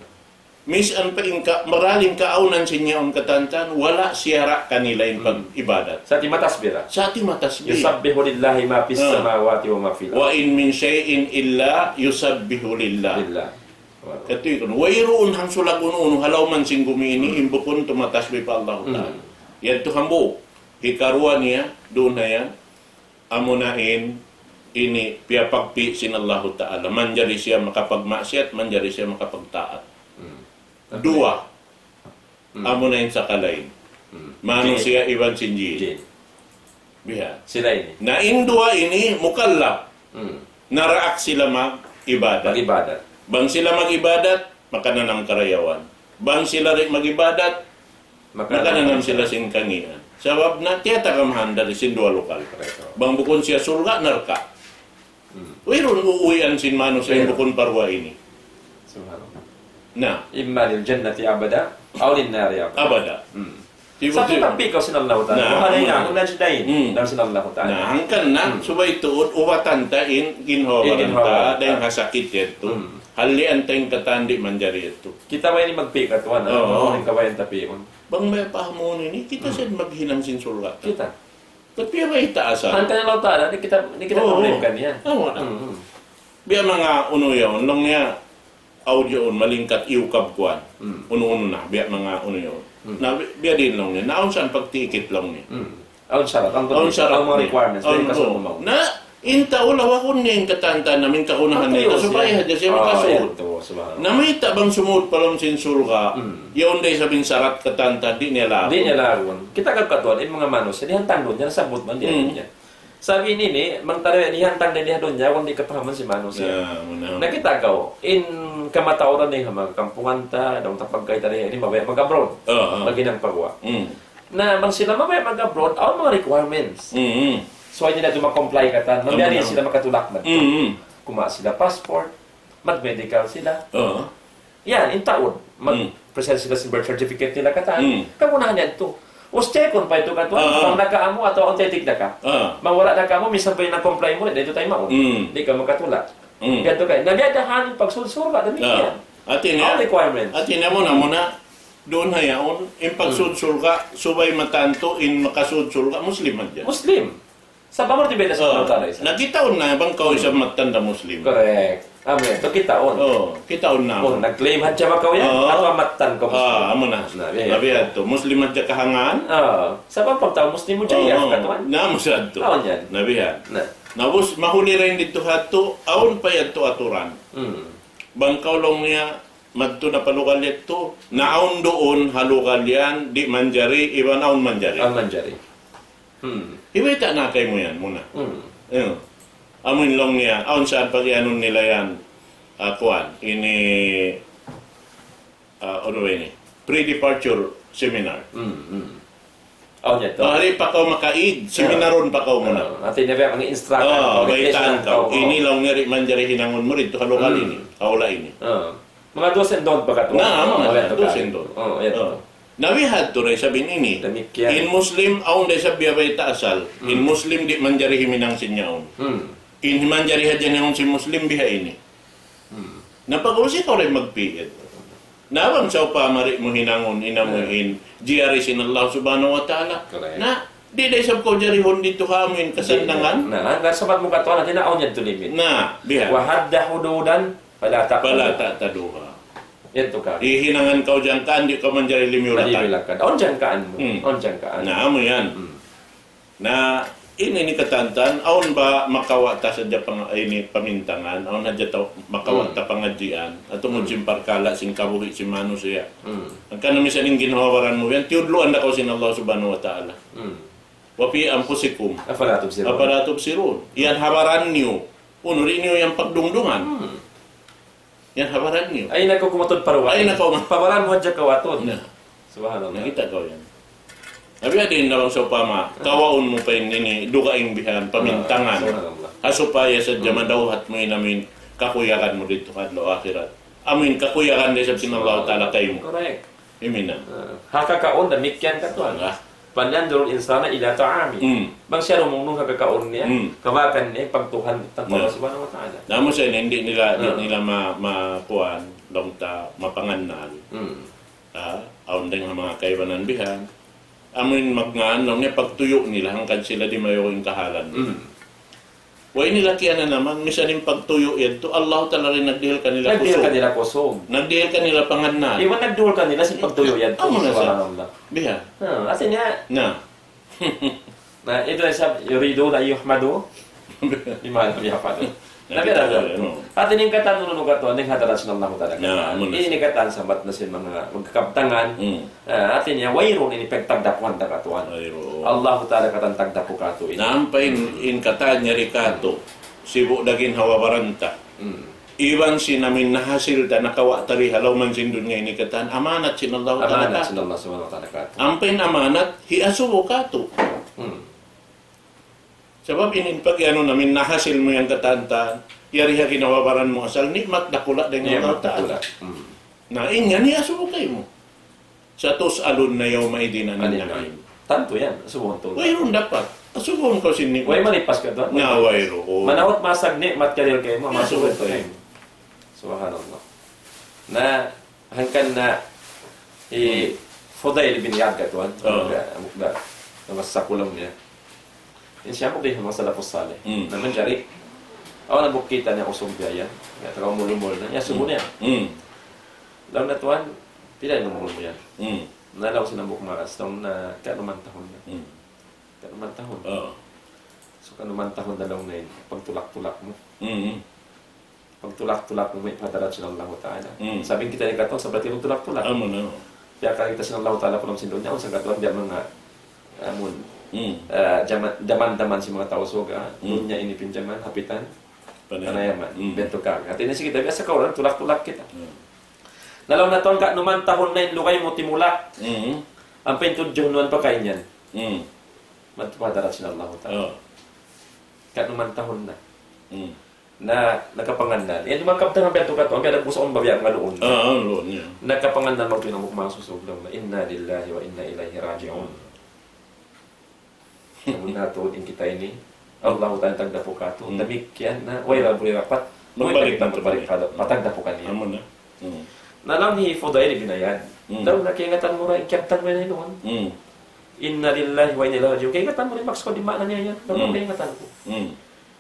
Misan pa in ka, maraling kaawnan sin yaun katan-katan, wala' siyara' kanila in Hmm. pag-ibadat. Sa' timatasbih ra. Sa' timatasbih. يسبح لله ما في Ah. السماوات وما في الأرض. وإن من شيء إلا يسبح لله. Lillah. Katuy kunu', wayruun hangsulag unu-unu ha lawm sin gumi ini, Hmm. in bukun tumatasbih pa Allah Ta'ala. Hmm. Yadtu hambuuk. Hikaruwa niya, duun na yan. Amuna in, ini piyapagpi' sin Allahu Ta'ala. Manjari siya makapagmaksiyat, manjari siya makapagtaat. Hmm. Duwa. Hmm. Amuna in sakalain. Hmm. Manusiya' iban sin jin. Jin. Biha. Sila ini. Na in duwa ini mukallaf. Hmm. Naraak sila mag-ibadat. Mag-ibadat. Bang sila mag-ibadat, makananam karayawan. Bang sila di' mag-ibadat, Makananam makananam sila sin kangīan. Sabab na tiyatagamahan dari sin duwa lukal. Correct. Bang bukun siya surga', narka'. Hmm. Wayruun uuwian sin manusiya' Wayruun. bukun pa duwa ini. Subhanallah. Na. إما للجنة أبدا أو للنار أبدا. Abada. Hmm. Tibu-tibu. Sa' pagpi' kaw sin Allahu Ta'ala. Na, Wa hadaynahun na. najdayn. Hmm. Dayn sin Allahu Ta'ala. Na, hangkan na, Hmm. subay tuud, ubatan ta in, ginhawa-baran ta, ginhawa-baran ta. Dayn ha sakit yadtu. Hmm. Halian ta in katan di' manjari yadtu. Kita way ini magpi' katuan, ha? Oo. Ano in kawayan ta pi'un? Bang may pahamun ini, kita Hmm. sa maghinang sin surga'. Kita. Tapi abay taasa. Hangkan Allah Ta'ala, di' kita, di' kita Oo. problema kaniya. Oo, na. Hmm. Biya' manga unu yaun, laung niya, awn yaun, malingkat iyukab kuwan. Hmm. Unu-unu na, biya' manga unu yaun. Hmm. Na, bi-, biya' diin laung niya, na awn sa pagtiikit laung niya. Hmm. Awn sarat, awn Awn sarat awn mga niya. requirements, Awn, dahil kasunod oo. mo. Na, in tau lawakun niya in katan-katan na, in kagunahan niya, Patuyo supaya siya. hadja siya Oh, makasud. ayan to, subhanallah. Na mayta' bang sumud pa lawm sin surga', Hmm. yaun da isab in sarat katan-katan, di' niya lagun. Di' niya lagun. Kita' kaw katuan, in manga manusiya', dihantang dunya, nasabbut man, di' Hmm. dunya. Sabab ini, bang tau ini, dihantang da ha dunya, awn di' kapahaman sin manusiya'. Ya, muna. Na kita' kaw, in kamatauran ini, ha manga kampungan ta, dayn ha pagkahi ta ini, mabaya' mag-abroad. Ah, ah. Maghinang pa guwa'. Hmm. Na bang sila mabaya' mag-abroad, awn manga requirements. Mm-hmm. So, hindi na ito mag-comply katan. Mabaya' Tama na. sila makatulak na. Mm-hmm. Kumuha sila passport, mag-medical sila. Oo. Yan, in taud. Mag-present Mm. sila sin birth certificate nila katan. Mm. Kagunahan yan to. Us check-un pa ito katan. Oo. Bang nakaamu atawa authentic na ka. Oo. Bang wala' nakaamu, misan pa in na-comply mu, di' ito tayo maun. Mm. Di' ka makatulak. Mm. Yan to kay. Na biya' da ha yan in pagsud surga', damikkiyan. Oo. Hati niya, All requirements. hati niya muna, muna, duun ha yaun, in pagsud Hmm. surga', subay matantu, in makasud surga', Muslim hadja. Muslim. Sa' bang di' beda sa Oh, pagkara isa. na kitaun na, bang kaw isab Hmm. mattan da Muslim. Correct. Amin. So, kitaun. Oh, kitaun na. Oh, nag-claim hadja ba kaw yan? Oh. Atawa mattan kaw Muslim? Ah, amu na. Na, biya' yan. Na, biya' to. Muslim hadja kahangan? Ah, sa' bang pagtau Muslim mu dyan, Oh, yan, oh. katuan? Na, musad to. Awn yan. Na, biya'. Na. Na, bus, mahuli rin didtu ha yadtu, awn pa yadtu aturan. Hmm. Bang kaw laung niya, madtu na pa lugal yadtu, na awn duun ha lugal yan, di' manjari, iban awn manjari. Awn manjari. Hmm. Hibayta' na kaymu yan muna. Hmm. Ayun. Amu in laung niya, awn sa pag-iyanun nila yan, ah, kuwan, ini, ah, ano ba ini? Pre-departure seminar. Hmm, hmm. Awn yadtu. Ah, di' pa kaw makaid, seminarun pa kaw muna. Ah, hati niya biya' mag-instruct, ah, orientation baytaan kaw. Ini laung niya di' manjari hinangun mu didtu ha lugal ini, ha hula' ini. Ah. Manga do's and don't pa katu'. Na, manga do's and don't. Oh, yadtu. Na, biya' hadtu da isab ini. Damikkiyan. In Muslim, awn da isab biya' bayta' asal. In Muslim di' manjari huminang sin yaun. In manjari hadja hinangun sin Muslim biya' ini. Na pag-ubus ikaw da in magpikil. Na bang sawpama di' mu hinangun in amu in jari sin Allah Subhanahu wa Ta'ala. Correct. Na, di' da isab kaw jarihun didtu ha amu in kasannangan. Na, na, sabat mu katu', na, di' na awn yadtu limit. Na, biya'. وحد حدودا فلا تعتدوها. فلا تعتدوها. Yadtu ka. Hihinangan kaw jangkaan, di' kaw manjari limiyulakan. Limiyulakan. Awn jangkaan mu. Hmm. Awn jangkaan. Na, amu yan. Hmm. Na, ini, ini katantan, awn ba makawa' ta sadja pang-, ini pamintangan, awn hadja ta makawa' ta pangadjian, atawa mu sin parkala' sin kabuhi' sin manusiya'. Hmm. Hangkan na misan in ginhawa-baran mu yan, tiyudluan da kaw sin Allah Subhanahu wa Ta'ala. Hmm. وفي أنفسكم أفلا تبصرون. أفلا تبصرون. Yan ha baran niyu, unu di' niyu yan pagdungdungan. Hmm. Yan ha baran niyu. Ay, nako kumatud paruwa. Ay, nako ma- Pa baran mu hadja kawatud. Na. Subhanallah. Nakita' kaw yan. Abi adin na bang sawpama, kawaun mu pa in ini, dugaing bihan, pamintangan. Ah, subhanallah. Ha supaya sadja madawhat mu in amu in kakuyagan mu didtu ha adlaw akhirat. Amu in kakuyagan da isab sin Allah Ta'ala kaymu. Correct. Huminang. Ah, ha kakaun damikkiyan katu'. Ah. فلينظر الإنسان إلى طعامه. Hmm. Bang siya dumungnung ha kakaun niya, hmm, kabakan niya, pagtuhan tantang Allah Subhanahu wa Ta'ala. Na amu sa ini, di' nila, di' nila ma-, ma-, kuwan, laung ta, mapangannal. Hmm. Ah, awn dayng ha manga kaibanan bihan. Amu in magngan, laung niya pagtuyu' nila, hangkan sila di' mayu' in kahalan nila. Hmm. Way nila kiyananaman, misan in pagtuyu' yadtu, Allah Ta'ala in nagdihil kanila kusug. Nagdihil kanila kusug. Nagdihil kanila pangannal. Iban nagdihil kanila sin pagtuyu' yadtu. Amu na sa. Subhanallah. Biya'. Ha, hati niya. Na. Na, itu isab, يريدون أن يحمدوا بما لم يفعلوا. Na, biya' da. Hati niya in katan unu katu', in hadarat sin Allah Ta'ala. Na, amu na. Ini katan sabat na sin manga magkakabtangan. Hmm. Ah, hati niya, wayruun ini pagtagdapuhan ta katuan. Wayruun. Allah Ta'ala katan tagdapu katu' ini. Na ampa in, in katan yari katu', sibu' da ginhawa-baran ta. Hmm. Iban sin amu in nahasil ta, nakawa' ta di ha lawm sin dunya ini katan, amanat sin Allah Ta'ala katu'. Amanat sin Allah Subhanahu wa Ta'ala katu'. Ampa in amanat, hiasubu katu'. Hmm. Sabab ini in pag-anu na amu in nahasil mu yan katan-katan, yari ha ginhawa-baran mu asal, ni'mat dakula' dayn ha Allah Ta'ala. Ni'mat dakula'. Hmm. Na, in yan, hiasubu kaymu. ستسألن يومئذ عن النعيم. Tantu yan, asubuhun tuud. Wayruun dapat. Asubuhun kaw sin ni'mat. Way malipas katu'. Na, wayruun. Manahut masag ni'mat karihil kaymu, asubuhun tuud. Subhanallah. Na, hangkan na, hi Fudail bin Iyad katuan. Oh. Amuk da, amuk da. Namassa ku laung niya. In siya amuk da in manga salafus salih. Hmm. Na manjari, awn hambuuk kita' niya usug biya' yan. Ya, taga umul-umul na. Ya, subu niya. Hmm. Laung niya, "Tuan, pila in umul mu yan?" Hmm. Na laung sin hambuuk maas, laung niya, "Kanuman tahun na." Hmm. "Kanuman tahun?" Oo. "So, kanuman tahun na," laung niya, "pagtulak-tulak mu. Hmm. Pagtulak-tulak mu, may pa hadarat sin Allahu Ta'ala." Hmm. Sabab in kita ini katuan, sabab kita pagtulak-tulak. Amu na. Piyakay kita sin Allahu Ta'ala pa lawm sin dunya, awn sa katuan, biya' manga, amun, hmm, ah, jaman, daman-daman sin manga tau surga', hmm, dunya ini pinjaman, hapitan, panayaman. Panayaman. Hmm. Biya' ha yan. Hati niya, sige, biya' sa kaw, tulak-tulak kita. Hmm. Na laung niya, "Tuan, kanuman tahun na in lugay mu timulak." Hmm. Ampa in tudju niyu pa kaniya. Hmm. Madtu pa hadarat sin Allahu Ta'ala. Oo. Kanuman tahun na. Hmm. Na, nakapangannal. Yan, manga kabtangan biya' ha yan katu', ampa yan, gusto kong babiya' nga luun. Ah, ah, luun, yan. Nakapangannal magtuy na mukma susug daw na, "إنا لله وإنا إليه راجعون." Amu na tuud in kita ini, Allah Ta'ala tagdapu katu', hmm, damikkiyan na, way ra buli rapat, magbalik na, magbalik pa, patagdapu kaniya. Amu na. Hmm. Na laung hi Fudail bin Iyad, hmm, laung niya kaingatan mu ra, in kiyabtang mu yan, hmm, "إنا لله وإنا إليه راجعون." Kaingatan mu ra, maksud ku di' maana niya yan. Laung niya, hmm, kaingatan ku. Hmm.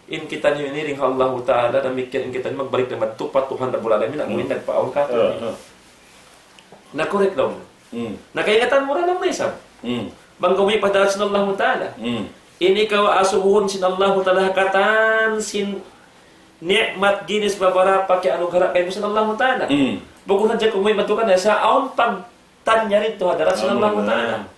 In kita ini, ini dayn ha Allahu Ta'ala, damikkiyan in kita ini magbalik na madtu pa Tuhan Rabbul Alamin, amu in nagpaawn katu'. Ah, ah. Na correct laung. Hmm. Na kaingatan mu ra laung niya isab. Hmm. Bang kaw may pa hadarat sin Allahu Ta'ala. Hmm. Ini kaw asubuhun sin Allahu Ta'ala ha katan sin ni'mat ginis babarapa kiyanughara kaymu sin Allahu Ta'ala. Hmm. Bukun hadja kaw may madtu kaniya sa awn pag tanya didtu ha hadarat sin Allahu Ta'ala.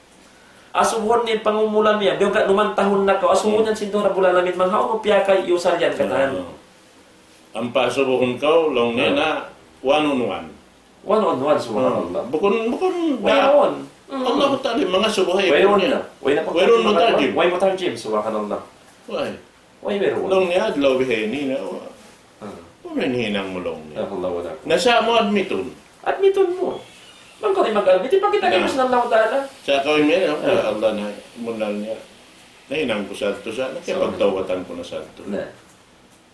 Asubuhun niya in pangumulan niya, biya' kanuman tahun na kaw, asubuhun yan sin Tuhan Rabbul Alamin, bang hawnu piyakay iyusal yan katan. Ampa asubuhun kaw, laung niya na, one on one. One on one, subhanallah. Bukun, bukun, wayruun. Mm. Allahu Ta'ala in mangasubu ha Wayruun na. Way na pagtarjim. Wayruun mutarjim. Way mutarjim, subhanallah. Way. Way wayruun. Laung niya adlaw bihaini na. Ah. Unu in hinang mu laung niya? Allahu Akbar. Na sa' mu admitun. Admitun mu. Bang kaw di' mag-admit, ipakita' Na. Mu sin Allahu Ta'ala. Sa' kaw ini, no? Ah. Ya Allah na, munal niya. Nahinang ku sadtu sa', na kaya So, pagtawbatan ku na sadtu. Na.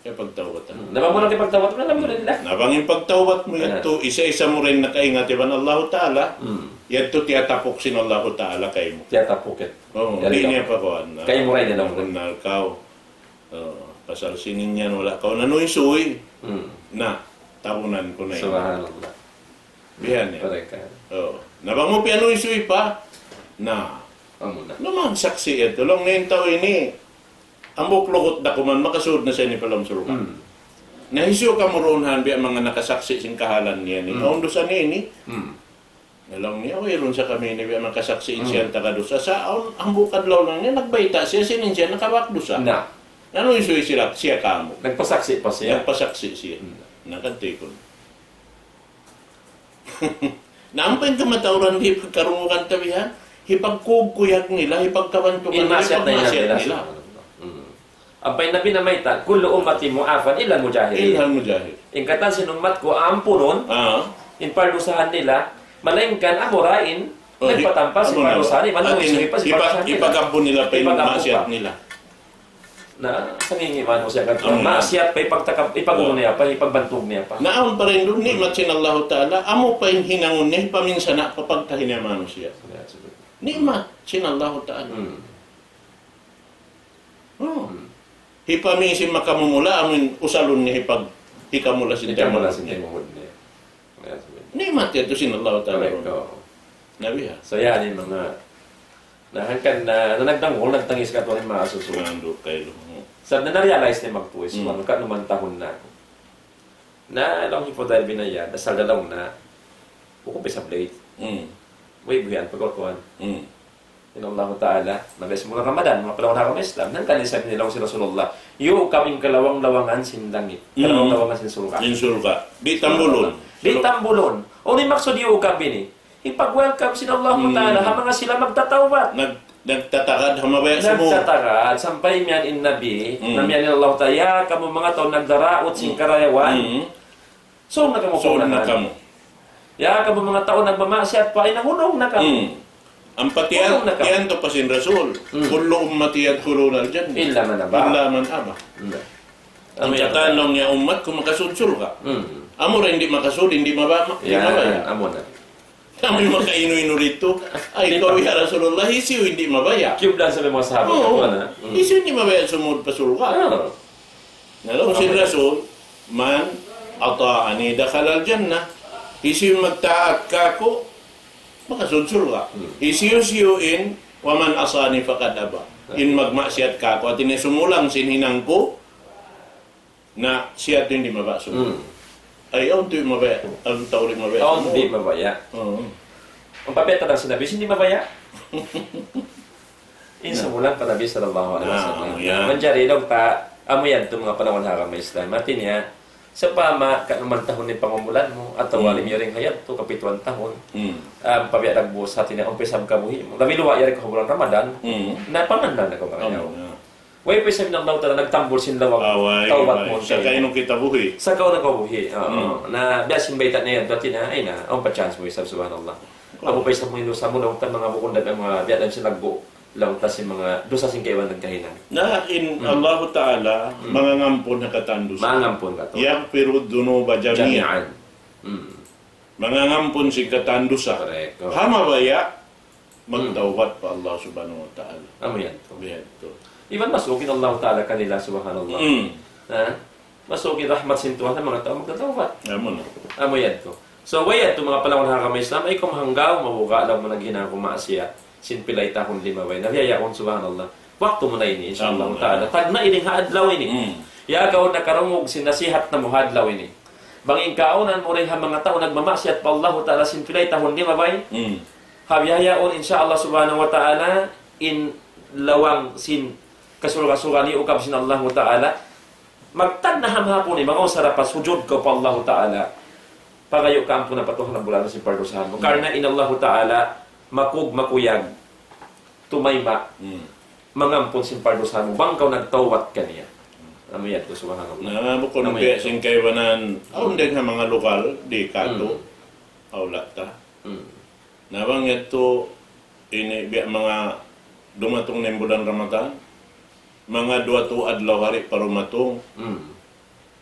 Kaya pagtawbatan. Hmm. Na bang mu na kaya pagtawbat, alhamdulillah. Na bang in pagtawbat mu Ah. yadtu, isa-isa mu rin nakaingat iban Allahu Ta'ala, Hmm. yadtu tiyatapuk sin Allahu Ta'ala kaymu. Tiyatapuk yan. Oo, Yan di ikaw. Niya pa kuwan na. Kaymu rin yan, Allahu Ta'ala. Munal kaw. Oo, pasal sin in yan wala' kaw nanuysuy. Hmm. Na, tabunan ku na yan. Subhanallah. Bihan yan. Correct ka. Oo. Na bang mu piyanuysuy pa, na. Amu na. Na magsaksi' yadtu. Laung niya in tau ini, hambuuk lugud da kuman, makasud na sa ini pa lawm surga'. Hmm. Na hisiyu kamu duun han biya' manga nakasaksi' sin kahalan niya ini. Hmm. Awn dusa niya ini. Hmm. Na laung niya, wayruun sa kami ini biya' manga kasaksi' in Hmm. siya taga dusa. Sa' awn, hambuuk adlaw laung niya, nagbayta' siya, sin in siya nakabak dusa. Na. Nanuysuy sila, siya kamu. Nagpasaksi' pa siya. Nagpasaksi' siya. Hmm. Na kantikun. Na ampa in kamatauran di' pagkarungugan ta bihan, hipagkuyag-kuyag nila, hipagkabantugan In nila, maksiat na yan hipagmaksiat nila. Nila. Hmm. Ampa in Nabi namayta', كل أمتي معافى إلا المجاهرين. Illa al-mujahir. In katan sin ummat ku ampunun, Ah. in pardusahan nila, malaingkan amura in Oh, hi-, nagpatampa sin amu na. Pardusahan, iban Atin, nagsuhi pa sin ipa-, pardusahan nila. Ipag-ampu nila pa in Ipag-ampu maksiat pa. Nila. Na, sangingi manusiya' katu'. Amu na. Maksiat pa ipagtakab, ipagunu Oh. Niya pa, ipagbantug niya pa. Na awn pa rin duun, ni'mat sin Allahu Ta'ala, amu pa in hinangun niya, hipaminsana' pa pagtahi niya manusiya'. Ya, subhanallah. Ni'mat sin Allahu Ta'ala. Hmm. Oh. Hmm. Hipamisi makamumula, amun usalun niya hipag-, hikamula sin Hikamula taymanghud sin niya. Taymanghud niya. Ya, subhanallah. Ni'mat yadtu sin Allahu Ta'ala. Correct, oo. Nabi ha. So, yan in manga Na hangkan na, na nagdangol, nagtangis katu' in manga asusu. Mandu' kaylu. Sa' na na-realize niya magpuis, Hmm. manu ka numan tahun na. Na laung hi Fudail bin Iyad, asal da laung na, bukun pa isab late. Hmm. Way buhian pagkakuan. Hmm. In Allahu Ta'ala, na biya' sin bulan Ramadan, manga panaw ha agama Islam, hangkan isab ini laung sin Rasulullah, iyukab in kalawang-lawangan sin langit, Hmm. kalawang-lawangan sin surga'. Sin surga'. Di' tambulun. Di' tambulun. Unu in maksud iyukab ini? Hipag-welcome sin Allahu Hmm. Ta'ala ha manga sila magtatawbat. Nag-, nagtatagad ha mabaya' sumud. Nagtatagad, sampay miyan in Nabi, Hmm. na miyan in Allahu Ta'ala, "Ya kamu manga tau nagdaraut sin Hmm. karayawan, Hmm. sung na kamu Sung na kaunahan. Kamu. Ya kamu manga tau nagmamaksiat pa, ay nahunung na kamu." Hmm. Ampa tiyan, Hunung na kamu. Tiyan tu pa sin Rasul, Hmm. "كل أمتي يدخلون الجنة إلا من أبى." إلا من أبى. Hmm. Amu yan. In katan laung niya ummat ku makasud surga'. Hmm. Amu ra in di' makasud, in di' maba-, di' Yan, mabaya'. Amu na. Amu in makainu-inu didtu. Ay, Di' ikaw, pa. Ya Rasulullah, hisiyu in di' mabaya'? Kiyublan sa manga sahabat Oo. Katu' na. Hmm. Hisiyu in di' mabaya' sumud pa surga'? Ah. Na laung sin Amu na. Rasul, "من أطاعني دخل الجنة." Hisiyu in magtaat kaku', makasud surga'. Hmm. Hisiyu-siyu in, "ومن عصاني فقد أبى." In magmaksiat kaku', hati niya sumulang sin hinang ku, na siya tuud in di' mabaya' sumud. Hmm. Ay, awn tuud mabaya', awn tau di' mabaya' Awn sumud. Di' mabaya'. Oo. Awn pa biya' ta sin Nabi, sin di' mabaya'. In Na. Sumulang pa Nabi sallallahu alayhi wasallam. Na, amu yan. Manjari laung ta, amu yan tu manga panaw ha agama Islam. Hati niya, sawpama, kanuman tahun in pangumulan mu, atawa Hmm. limiyu dayn ha yadtu, kapituan tahun. Hmm. Ah, pa biya' dagbus, hati niya, awn pa isab kabuhi' mu. Labi luwa' yari kaw bulan Ramadan, Hmm. na pangannal na kaw manga Amu yaun. Na. Way pa isab in Allahu Ta'ala nagtambul sin lawang Ah, way, tawbat way. Mu. Sa' kaw unu kita buhi'. Sa' kaw unu kabuhi'. Oo. Hmm. Na biya' sin bayta' niya yadtu, hati niya, ay na, awn pa chance mu isab, subhanallah. Oh. Amu pa isab mu in dusa mu, laung ta manga bukun da manga biya' da sin laggu', laung ta sin manga dusa sin kaibanan kahinang. Na in Hmm. Allahu Ta'ala, Hmm. mangangampun ha katan dusa. Mangangampun katu'. يغفر الذنوب جميعا. Jami'an. Hmm. Mangangampun sin katan dusa. Correct. Oh. Ha mabaya', Hmm. magtawbat pa Allah Subhanahu wa Ta'ala. Amu yan tu. Biya' tu. Iban masuk in Allahu Ta'ala kanila, subhanallah. Mm. Ha? Masuk in rahmat sin Tuhan ha manga tau magtatawbat. Amu na. Amu yan tu. So, way yan tu manga panaw ha agama Islam, ay kaw mahanggaw, mabuga' laung mu naghinang kaw maksiat. Sin pilay tahun limabay. Na biya' yaun, subhanallah. Waktu mu na ini, insha Allah Amu na. Ta'ala. Tagna' ini ha adlaw ini. Mm. Ya kaw nakarungug sin nasihat namu' ha adlaw ini. Bang in kaawnan mu dayn ha manga tau nagmamaksiat pa Allahu Ta'ala sin pilay tahun limabay. Mm. Ha bihaun, insha Allah subhanahu wa ta'ala, in lawang sin kasurga'-surga' ini iyukab sin Allahu Ta'ala, magtagna' ha mahapun ini, manga usara pa sujud kaw pa Allahu Ta'ala, pangayu' kaampunan pa Tuhan Rabbul Alamin sin pardusahan mu. Hmm. Karna' in Allahu Ta'ala, makug makuyag, tumayma', Hmm. mangampun sin pardusahan mu, bang kaw nagtawbat kaniya. Amu yan, subhanallah. Na, bukun Amu biya' yan. sin kaibanan, awn dayn ha manga lugal, di' katu', Hmm. aw lata. Hmm. Na bang yadtu, ini biya' manga dumatung na in bulan Ramadan, manga duwa tu adlaw hari pa dumatung. Hmm.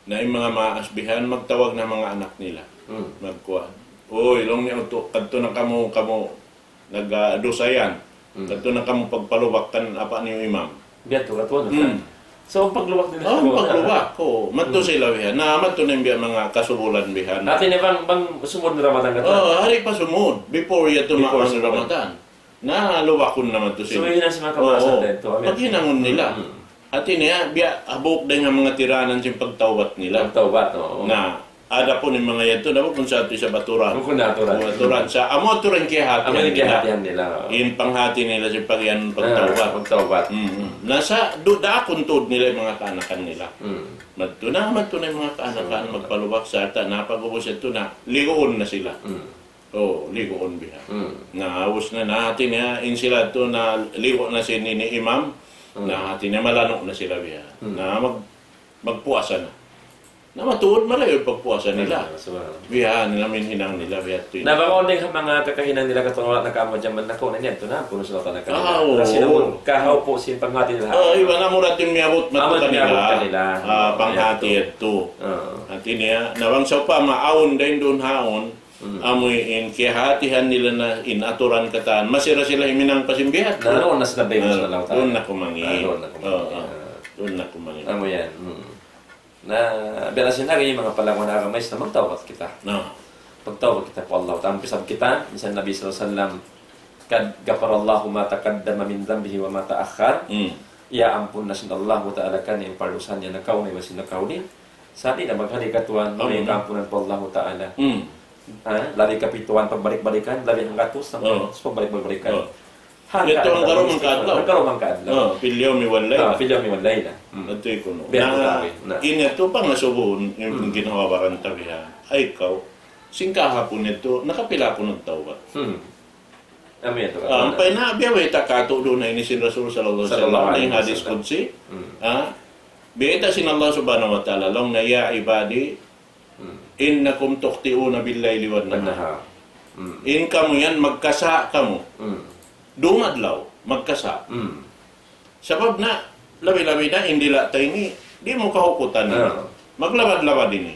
Na in manga maas bihan, magtawag na manga anak nila. Hmm. Magkuwan. Uy, laung niya, utu, kadtu na kamu, kamu nagdusa yan. Hmm. Kadtu na kamu pagpalubak kan apa niyu imam. Biya' tu, katuan na. Hmm. So, paglubak nila. Oh, paglubak. Oh, madtu Hmm. sila bihan. Na, madtu na in biya' manga kasubulan bihan. Hati niya bang, bang sumud na Ramadan katuan? Oh, hari pa sumud. Before yadtu Before maas sumud. Ramadan. Na, lubakun na madtu sila. So, yun ang sa mga kamasa Oo. din, to, amin. Paghinangun nila. Mm. Hati niya, biya', hambuuk dayn ha manga tiranan sin pagtawbat nila. Pagtawbat, oo. Na, adapun in manga yadtu, na bukun sa atu sa baturan. Bukun na aturan. Bukun aturan. Sa, amu aturan kiyahatihan Amin nila. kiyahatihan nila, oo. In panghati nila sin pagyan Ah, pagtawbat. pagtawbat. Mm, mm. Na sa, du-, daakun tuud nila in manga kaanakan nila. Mm. Madtu na, madtu na in manga kaanakan, So, magpalubak sa ta, na pag-ubus yadtu na, liguun na sila. Mm. Oh, liguun biha. Hmm. Na, ubus na, na, hati niya, in sila tu, na, ligu na sin ini imam, Hmm. na, hati niya, malanu' na sila biha. Hmm. Na, mag-, magpuasa na. Na, matuud marayaw pagpuasa nila. Hmm, subhanallah. Biha, nila, amu in hinang nila, biha tu. Na, bang unding ha manga kakahinang nila, katu' wala' na kamu jaman na kaw, na niyan tu na, kunu sila ta na kanila. Ah, oo. Na sila mo, kahaw po sin panghati nila. Ah, iban amu ra in miyabut Amu madtu in miyabut kanila. kanila. Ah, Oo, panghati yan tu. yadtu. Oo. Hati niya, na bang sawpama, awn dayn duun haun, Mm. Amu in kiyahatihan nila na in aturan katan. Masi ra sila himinang pa sin biya' tu. Na, duun na sila bebas Ah, na law duun tayo. na kumangi'. Ah, duun na kumangi'. Oo, oo. Ah. Duun na kumangi'. Amu yan. Mm. Na, biya' sin lagi manga palangwan agama Islam, magtawbat kita. No. Magtawbat kita pa Allah. Tampi sab kita, misan Nabi sallallahu alayhi wasallam, قد غفر الله ما تقدم من ذنبه وما تأخر. Mm. Iyaampun na sin Allahu Ta'ala kaniya in pardusa niya nakauna iban sin nakauli. Sa' di' na maghari katuan, Amin. mari kaampunan pa Allahu Ta'ala. Mm. Ha? Labi kapituan pagbalik-balikan, labi hanggatus, Oo. pagbalik-balikan. Oo. Hangka Yadtu hanggarum hangka adlaw. Hanggarum hangka adlaw. Oo, fil yawmi wal layla. Ah, fil yawmi wal layla. Hmm. Yadtu kunu'. Biya' Na, kunu'. Na. in yadtu pangasubuhun, in Hmm. ginhawa-baran ta biha. Ay, kaw, sin kahapun yadtu, nakapila aku nagtawbat. Hmm. Amu yadtu, Ah, katuan. ampa na, biya' bayta' katu' duun na ini sin Rasul sallallahu alayhi Sallallahu wasallam, alayhi in hadis wasallam. qudsi. Hmm. Ah, bayta' sin Allah subhanahu wa ta'ala, laung niya, يا عبادي Hmm. إنكم تخطئون بالليل والنهار. Wan-nahar. Hmm. In kamu yan, magkasa' kamu. Hmm. Dum adlaw, magkasa'. Hmm. Sabab na, labi-labi na, in dila' ta ini, di' mu kahukutan ini. Ah. Maglabad-labad ini.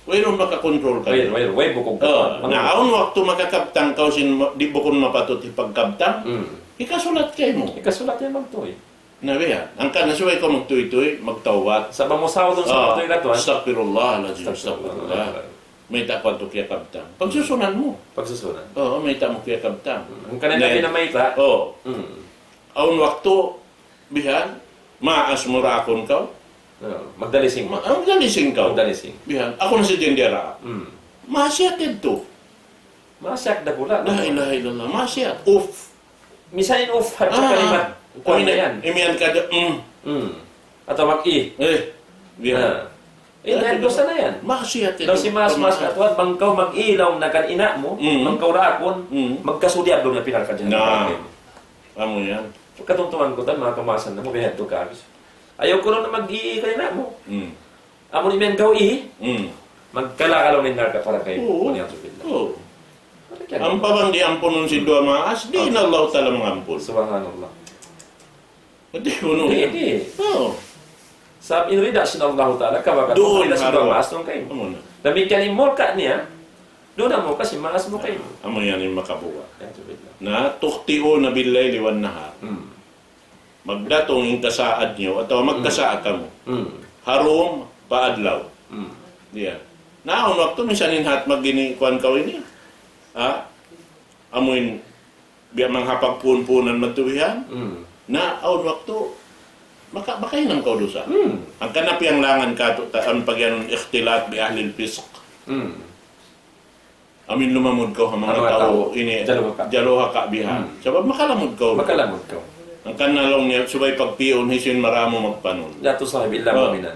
Wayruun makakontrol kaniya. Way, way, way bukug Oh, katuan. na awn waktu makakabtang kaw sin ma-, di' bukun mapatut hipagkabtang. Hmm. Hikasulat kaymu. Hikasulat yan magtuy. Na biya'. Hangkan na subay kaw magtuy-tuy, magtawbat. Sa' bang mu sawdun sa Ah, magtuy katuan. Astaghfirullah, lazim, Astaghfirullah. astaghfirullah. Mayta' kaw tu kiyakabtang. Pagsusunan mu. Pagsusunan. Oo, mayta' mu kiyakabtang. Hmm. Hangkan na Ne. nabi na mayta'. Oo. Hmm. Awn waktu, bihan, maas mu raakun kaw. Oo, magdalising. Ma-, ah, magdalising kaw. Magdalising. Bihan, aku na si Jendera. Hmm. Maasiyat yadtu. Maasiyat da pula. La ilaha illallah, maasiyat. Uf. Misan in uf, hadja Ah, kalimat. Kuwan na yan. imiyan ka da, mm. Mm. Atawa mag-i. Eh, biya'. Ah. Yan, yan, dusa na yan. Maasiyat yan. Daw si mas, mas Pamaas. katuan, bang kaw mag-i laung na kan ina' mu, Mm. bang kaw raakun, Mm. magkasudi adlaw na pinal ka dyan. Na. Amu yan. Katuntungan ku tan, manga kamaasan namu', biya' hadtu ka, abis. Ayaw ku laung na mag-i kan ina' mu. Mm. Amun imiyan kaw i, Hmm. magkala-kala in narka' para kaymu. Oo. Wal iyadhu billah. Oo. Ano kaya? Ampa bang di' ampunun sin duwa maas, di' na Allah Ta'ala mangampun. Subhanallah. Di' kunu'. Di', di'. Oo. Sabab in rida sin Allah Ta'ala, kabaga Duun rida sin duwa haram. maas, nung kaymu. Amun na. Damikkiyan in murka niya, duun na murka sin maas mu kaymu. Amu yan in makabuga. Wal iyadhu billah. Na, تخطئون بالليل والنهار. Hmm. Magdatung in kasaad niyu, atawa magkasaa kamu. Mm. Ha dum pa adlaw. Mm. Diya. Na awn waktu minsan in hat magini kuwan kaw ini. Ha? Amu in biya' manga hapag puun-puunan matuwihan. Mm. Na awn waktu maka-, makahinang kaw dusa. Mm. Hangkan na piyanglangan katu', ta-, amu in pagiyanun اختلاط بأهل الفسق. Mm. Amu in lumamud kaw ha manga Manga tau tau. ini, Jaluhaka. jaluhaka biha. Hmm. Sabab makalamud kaw. Makalamud kaw. Hangkan na laung niya, subay pagpi'un, hisiyu in marayaw magpanun. لا تصاحب إلا Oh. مؤمنا.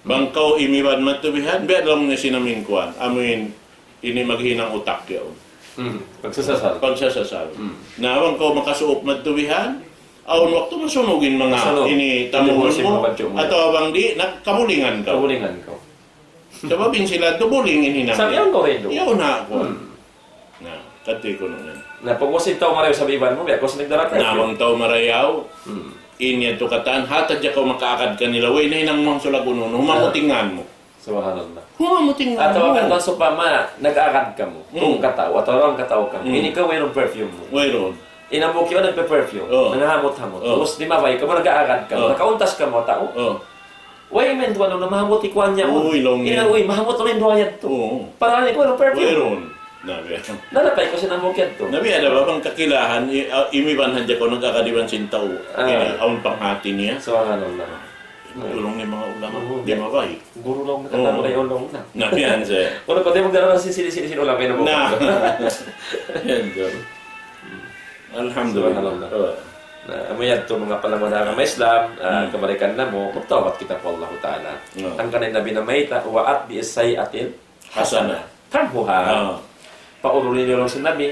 Bang kaw imiban matuwihan, biya' laung niya sin amu in kuwan. Amu in, ini maghinang utak yaun. Hmm. Pagsasasal. Pagsasasal. Hmm. Na bang kaw makasuuk madtu bihan, awn waktu masunug in manga Masunug. Ini tamungun Divorce mu, mabadju' mu. Atawa bang di', na kabulingan kaw. Kabulingan kaw. Sabab in sila tubuling in hinang. Sabi ang korido. Yaun na aku. Hmm. Na, kati ko nun. Na, pag wasin tau marayaw sa iban mu, biya' ko sa nagdarat. Na, bang tau marayaw, Hmm. in yadtu katan, hata ja kaw makaagad kanila, way na hinang mu ang sulag unu-unu, humamutingan mu. Subhanallah. Humamutingan mu. Atawa kan, sawpama, nag-agad kamu. Hmm. Kung kataw, atawa wrong kataw kamu. Hmm. Ini ka, wayruun perfume mu. Wayruun. In hambuuk yan nagpe-perfume. Oh. Nangahamut-hamut. Oh. Tapos di' mabay kamu, nag-aagad kamu. Oh. Nakauntas kamu, tau. Oh. Way, men, tuwan, na mahamut ikuan niya, oh. Uy, laung niya. Ina, uy, mahamut laung niya duwa yadtu. Oo. Para ini ko, ano, perfume. Wayruun. Na, biya'. Nalapay ku sin hambuuk yadtu. Na, biya' da ba, bang kakilahan, i-, ah, imiban hadja kaw nag-agad iban sin tau. Ah. Ini, awn panghati niya. Subhanallah. Tulung ni manga ulama. Oo, di' biya'. Mabay. Guru laung na Oo. Katang laung na. Na, biya' yan, sir. Wala' pa tayo magdala ng sisili-sili sin ulama, yun ang Na. Yan, sir. Alhamdulillah. Subhanallah. Oo. Na, amu yadtu manga palangga' ha agama Islam, ah, Hmm. kabalikan namu', magtawbat kita pa Allah Ta'ala. Oo. Hangkan in Nabi namayta', "Wa atbi'is sayyi'atil Hasanah. Hasanah. Tamhuha." Oo. Pauruli niyu laung sin Nabi,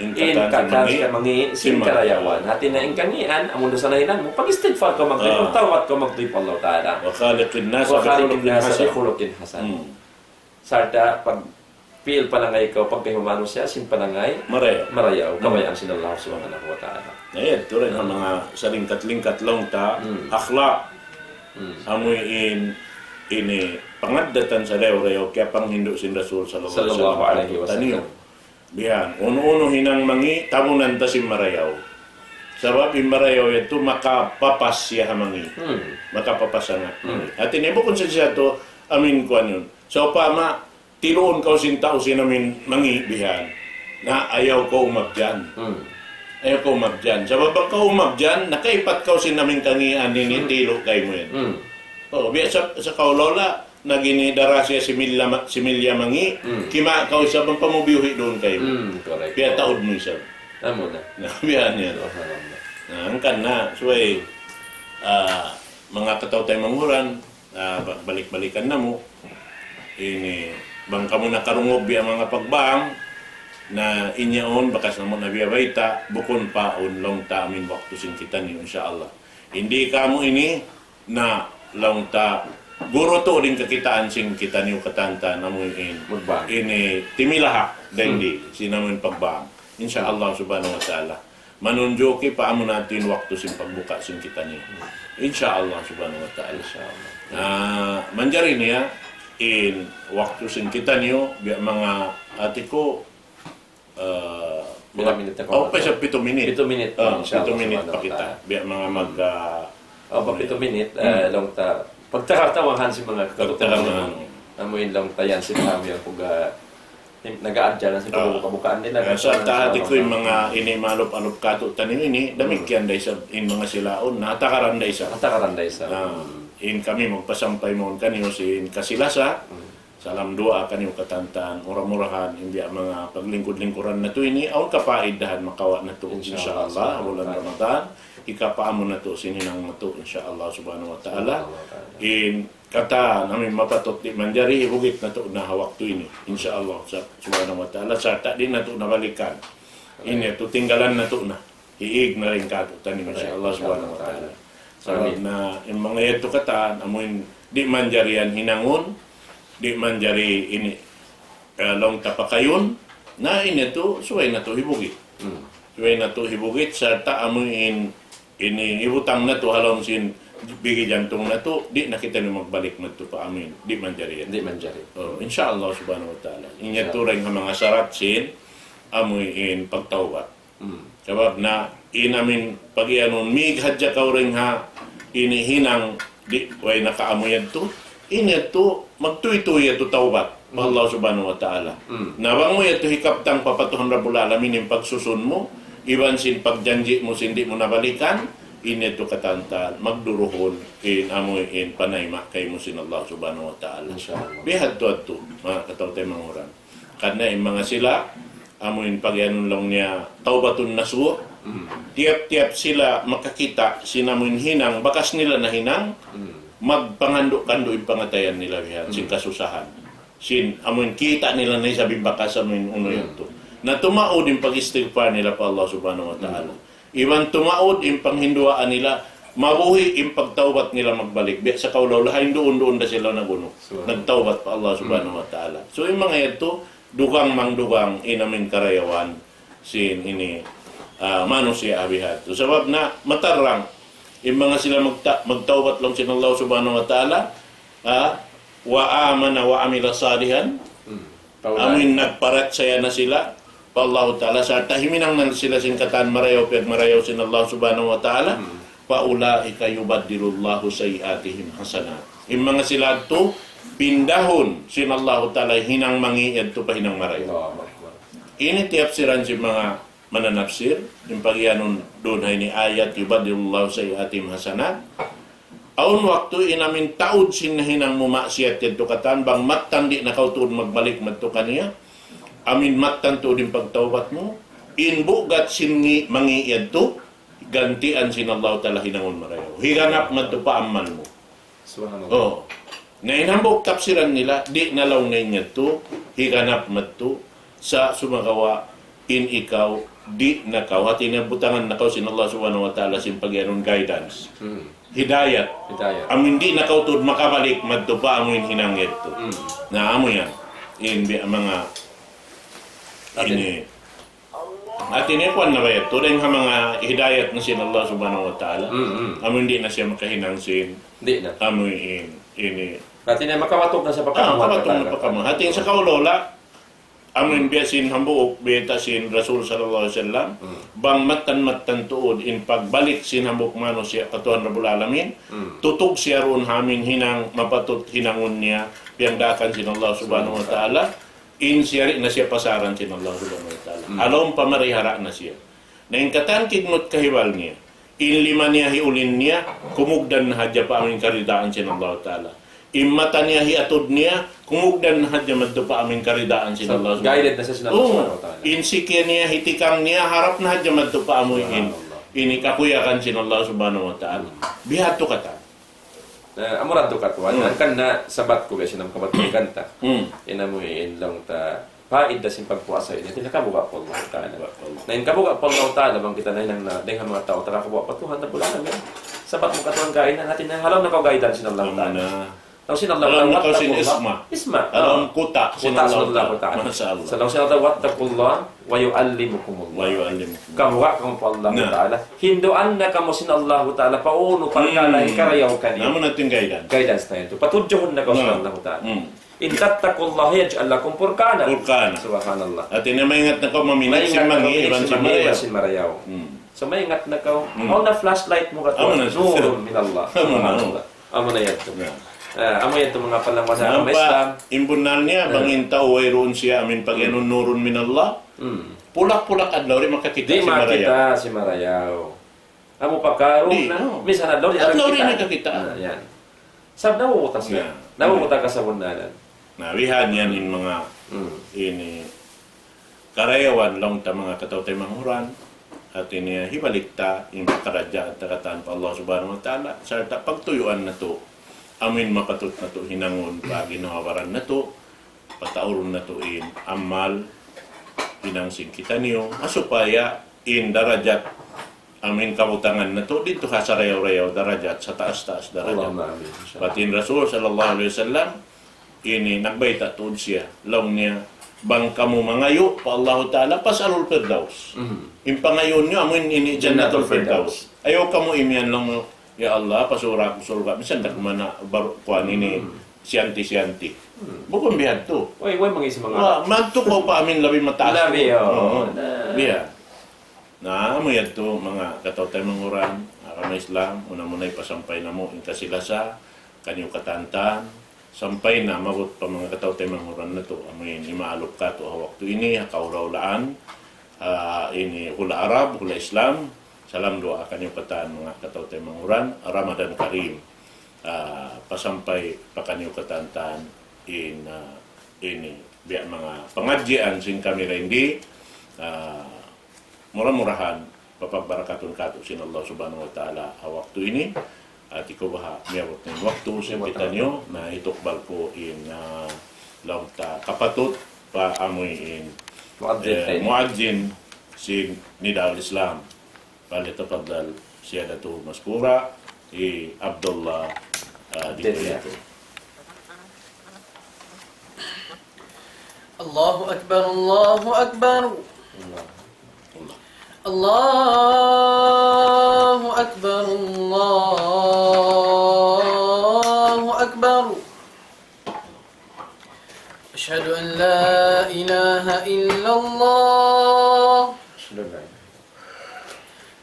In in katan sin kakan mangi', sin mangi', sin sin mangi'. Karayawan. Hati niya in kangian, amun dusa nahinang mu, pag-istighfar kaw magtuy, Oo. Magtawbat kaw magtuy pa Allah Ta'ala. Wa khaliqin nasa Wa khaliqin bi khuluqin nasa bi hasan. Khuluqin hasan. Hmm. Sarta' pag-feel palangay kaw, pagkahi manusiya', sin palangay, Marayaw. Marayaw, Hmm. kabayaan sin Allah Subhanahu wa Ta'ala. Na yan, tuud in Hmm. manga salingkat-lingkat laung ta, Hmm. akhlaq. Hmm. Amu in, ini, pangaddatan sa rayaw-rayaw, kiyapanghindu' sin Rasul sallallahu Sallallahu alayhi alayhi wasallam. Wasallam. Taniyu. Bihan, unu-unu hinang mangi', tabunan ta sin marayaw. Sabab in marayaw yadtu makapapas siya ha mangi'. Hmm. Makapapas sangat. Hmm. Hati niya bukun sin siya tu, amin kuan yun. Sawpama, tiluun kaw sin tau sin amin mangi' bihan. Na ayaw kaw umabyan. Hmm. Ayaw kaw umabyan. Sabab bang kaw umabyan, nakaipat kaw sin amin kangian ini Hmm. tilu kaymu yan. Hmm. Oh, biya' sa, sa kaw lola, nagini dara siya similya ma-, similya mangi', Hmm. kima kaw isab bang pamubiyuhi duun kaymu. Hmm, correct. Piyataud mu isab. Amu na. Na, biya' niya. Subhanallah. Na, hangkan na, subay, ah, manga kataw-taymanghuran, ah, ba-, balik-balikan namu'. Ini, bang kamu nakarungug biya' manga pagbang, na in yaun, bakas namu' na biya' bayta', bukun pa awn laung ta amin waktu sin kitaniyu, insya Allah. Di' kamu ini, na laung ta, guru tuud in kakitaan sin kitaniyu katan-katan, amu in. Pagbang. Ini, timilahak, dayn Hmm. di, sin amu in pagbang. Insya Allah subhanahu wa ta'ala. Manunjuki pa amu natu' in waktu sin pagbuka sin kitaniyu. Insya Allah subhanahu wa ta'ala. Insya Allah. Na, manjari niya, in waktu sin kitaniyu, biya' manga hati ku, ah, Pila minit na oh, kaw? Pa sa pitu minit. Pitu minit, Ah, insya Allah pitu minit subhanahu pa wa kita. Ta'ala. Biya' manga mag, ah, Oh, pa pitu minit, Hmm. eh, laung ta. Pagtawa-tawahan sin manga Pagtawa-tawahan. Amu in laung ta yan, sin kami ang pag, ah, Nag-aadjal na sin Ah. pagbuka-bukaan nila. Ah, sa' tahati ku in manga ini malup-alup katu'taniyu ini, damikkiyan da isab in manga silaun, na atakaran da isab. Atakaran da isab. Ah, in kami magpasampay mawn kaniyu sin kasi-lasa, Hmm. salam duwaa kaniyu katantan, mura-murahan, in biya' manga paglingkud-lingkuran natu' ini, awn kapaidahan makawa' natu', Insha Allah, insya Allah, subhanahu wa ta'ala. Bulan Ramadan, hikapaamu natu' sin hinang natu', insya Allah, subhanahu wa ta'ala. Subhanahu wa ta'ala. In katan, amu in mapatut di' manjari, hibugit natu' na ha waktu ini. Insya Allah, sa-, subhanahu wa ta'ala, sarta' di' natu' na balikan. Ini yadtu tinggalan natu' na. Hiig na dayn katu'taniyu, insya Allah, subhanahu wa ta'ala. Amin. Sabab na, in manga yadtu katan, amu in di' manjari yan hinangun, di' manjari ini, eh, laung ta pakayun, na ini yadtu, subay natu' hibugit. Hmm. Subay natu' hibugit, sarta' amu in ini hibutang natu' ha lawm sin bigi jantung natu', di' na kitaniyu magbalik madtu pa amin, di' manjari yan. Di' manjari. Oh, insya Allah subhanahu wa ta'ala. Insya Allah. In yadtu dayn ha manga sarat sin, amu in pagtawbat. Hmm. Sabab na, in amin pagiyanun, mig hadja kaw dayn ha, ini hinang, di', way nakaamu yadtu. In yadtu, magtuy-tuy yadtu tawbat pa Hmm. Allah subhanahu wa ta'ala. Hmm. Na bang mu yadtu hikabtang pa pa Tuhan Rabbul Alamin in pagsusun mu, iban sin pagjanji' mu sin di' mu nabalikan, in yadtu katantan, magduruhun, in amu in panayma' kaymu sin Allah subhanahu wa ta'ala. Insya Allah. Bihadtu-hadtu, manga kataw-taymanghuran. Karna' in manga sila, amu in pagiyanun laung niya, tawbatun nasuh, Hmm. tiyap-tiyap sila makakita' sin amu in hinang, bakas nila nahinang, Hmm. magpangandu'-kandu' in pangatayan nila bihan, sin Hmm. kasusahan. Sin, amu in kita' nila na isab in bakas amu in unu Hmm. yadtu. Na tumaud in pag-istighfar nila pa Allah Subhanahu wa Ta'ala. Iban tumaud in panghinduwaa nila, mabuhi' in pagtawbat nila magbalik. Biya' sa kaulaw lahain duun-duun da sila nagunu. Subhanallah. Nagtawbat pa Allah Subhanahu wa Ta'ala. So, in manga yadtu, dugang mangdugang in amin karayawan sin ini, ah, manusiya' ha bihadtu. Sabab na matarrang, in manga sila magta-, magtawbat laung sin Allah Subhanahu wa Ta'ala, ah, وآمن وعمل صالحا, amin nagparachaya na sila pa Allah Ta'ala, sarta' himinang na sila sin katan marayaw, piyagmarayaw sin Allah Subhanahu wa Ta'ala, فأولئك يبدل الله سيئاتهم حسنات. In manga sila yadtu, pindahun sin Allah Ta'ala hinang mangi' yadtu pa hinang marayaw. Allahu Akbar. Ini tiyapsiran sin manga mananapsir, in pagiyanun duun ha ini ayat, يبدل الله سيئاتهم حسنات. Awn waktu in amin taud sin nahinang mu maksiyat yadtu katan, bang mattan di' na kaw tuud magbalik madtu kaniya, amin mattan tuud in pagtawbat mu, in bugat sin ngi-, mangi' yadtu, gantian sin Allah Ta'ala hinangun marayaw. Higanap madtu pa amal mu. Subhanallah. Oh. Na in hambuuk tapsiran nila, di' na laung niya yadtu, higanap madtu, sa' sumagawa' in ikaw, di' na kaw, hati niya butangan na kaw sin Allah Subhanahu wa Ta'ala sin pagiyanun guidance. Hmm. Hidayat. Hidayat. Amin di' na kaw tuud makabalik madtu pa amu in hinang yadtu. Hmm. Na amu yan. In bi-, manga Hati ini. Hati niya kuwan na ba yadtu? Dayn ha manga hidayat na sin Allah Subhanahu wa Ta'ala. Hmm, hmm. Amu in di' na siya makahinang sin. Di' na. Amu in, ini. Hati niya makawatuk na sa Ah, pagkamuhan makawatuk na katan. Pagkamuhan. Hati sa kaulaw la, amu in biya' sin hambuuk, bayta' sin Rasul sallallahu alayhi wasallam, hmm, bang mattan-mattan tuud in pagbalik sin hambuuk manusiya' pa Tuhan Rabbul Alamin, hmm, tutug siya duun ha amin hinang mapatut hinangun niya, piyagdaakan sin Allah Subhanahu wa Ta'ala, in siya di' na siya pasaran sin Allah Subhanahu wa Ta'ala. Hmm. Ha lawm pamarihara na siya. Na in katan kignut kahibal niya, in lima niya hi ulin niya, kumugdan na hadja pa amin karidaan sin Allah Ta'ala. In mata niya hi atud niya, kumugdan na hadja madtu pa amin karidaan sin Allah Subhanahu wa Ta'ala. So, guided na siya sin Allah Subhanahu wa Ta'ala. Oo. In siki niya, hi tikang niya, harap na hadja madtu pa amu in. Subhanallah. Ini kakuyagan sin Allah Subhanahu wa Ta'ala. Hmm. Bihadtu katan. Na, amu ra tu katuan, hmm, hangkan na sabat ku biya' sin amu kabatulan ta. Hmm. In amu in laung ta, paidda sin pagpuasa ini, hati niya kabuga' pa Allah Ta'ala. Kabuga' pa Allah. Na in kabuga' pa Allah Ta'ala, bang kita nahinang na, dayn ha manga tau, taga kabuga' pa Tuhan, tabulan na, sabat mu katuan kaina, hati niya, ha lawm na kaw guidance sin Allah Ta'ala. Amu na. Laung sin Allah, ha lawm na kaw sin واتقوا الله. Isma. Isma. Ha lawm kuta' sin Allah Ta'ala. Kuta' sin Allah Ta'ala. Masha Allah. Sa' laung sin Allah, واتقوا الله ويعلمكم الله. ويعلمكم الله. Kabuga' kamu pa Allah Ta'ala. Na. Hinduan na kamu sin Allah Ta'ala. Paunu, parkala', hmm, in karayaw kaniya. Na, amu na in guidance. Guidance na yadtu. Patudjuhun na kamu sin Allah Ta'ala. Hmm. إن تتقوا الله يجعل لكم فرقانا. Furqana. Subhanallah. Hati niya maingat na kaw maminit sin mangi' iban sin marayaw. Maingat na kaw maminit sin mangi' iban sin marayaw. Hmm. So, maingat na kaw. Hmm. Awn na flashlight mu katuan. Amu na. نور من الله. Amu na. Subhanallah. Amu na yadtu. Na. Ah, amu yadtu manga palangga' ha agama Islam. Nampak, in bunnal niya, bang in tau wayruun siya amin pagiyanun nurun min Allah. Hmm. Pulak-pulak adlaw, di' makakita' sin marayaw. Di' makakita' sin marayaw. Amu pa karun na, minsan adlaw di' makakita'. Adlaw di' makakita'. Na, yan. Sabab nawuta' siya. Na. Nawuta' kasabunnalan. Na, bihan yan in manga, hmm, ini karayawan laung ta manga kataw-taymanghuran, hati niya hibalik ta in pakaradjaan ta katan pa Allah Subhanahu wa Ta'ala, sarta' pagtuyuan natu', amu in mapatut natu' hinangun pa ginhawa-baran natu', pataurun natu' in amal, hinang sin kitaniyu, ha supaya in darajat, amu in kabutangan natu', didtu ha sarayaw-rayaw darajat, sataas-taas darajat. Allahumma amin. Bat in Rasul sallallahu alayhi wasallam, ini nagbayta' tuud siya. Laung niya, bang kamu mangayu' pa Allahu Ta'ala, فاسألوا الفردوس. Mhm. In pangayuun niyu, amu in ini Jannatul Firdaus. Jannatul Firdaus. Ayaw kamu imiyan laung, "Ya Allah, pasura' aku surga'." Minsan da kumana baru kuwan ini, hmm, siyanti-siyanti. Hmm. Bukun bihadtu. Way, way mangisi manga. Wa, madtu kaw pa amin labi mataas. Labi, oo. Oo. Na. Biya'. Na, amu yadtu, manga kataw-taymanghuran, agama Islam, muna-muna ipasampay namu' in kasi-lasa kaniyu katan-katan, sampay na maabut pa manga kataw-taymanghuran natu', amu in imaalup katu' ha waktu ini, ha kaula-ulaan, ha ini hula' Arab, hula' Islam, salam duwaa kaniyu katan, manga kataw-taymanghuran, Ramadan Kareem, ah, pasampay pa kaniyu katan-katan in, ah, ini, biya' manga pangadjian sin kami dayn di, ah, mura-murahan, papagbarakatun katu' sin Allah Subhanahu wa Ta'ala ha waktu ini. Hati ku baha' miyabut na in waktu sin kitaniyu, na hitukbal ku in, ah, laung ta kapatut pa amuin مؤذن eh, ثاني. Muazzin sin Nida al-Islam. فليتفضل سيادته مشكورا. Hi Abdullah, ah, Abdullah. Dito, dito. الله أكبر، الله أكبر. الله. الله أكبر، الله أكبر. أشهد أن لا إله إلا الله.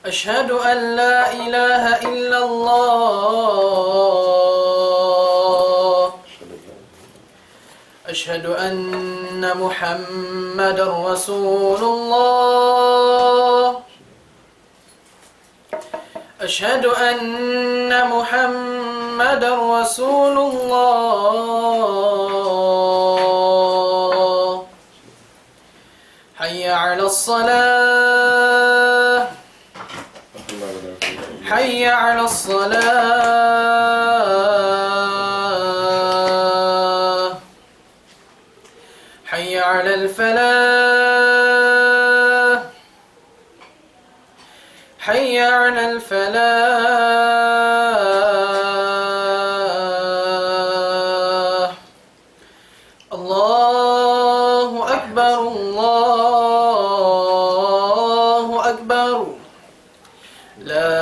أشهد أن لا إله إلا الله. أشهد أن محمدا رسول الله. أشهد أن محمدا رسول الله. حي على الصلاة. حي على الصلاة. حي على الفلاح. حي على الفلاح. الله أكبر، الله أكبر. لا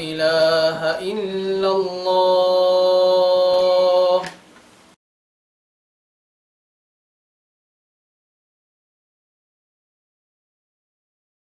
إله إلا الله.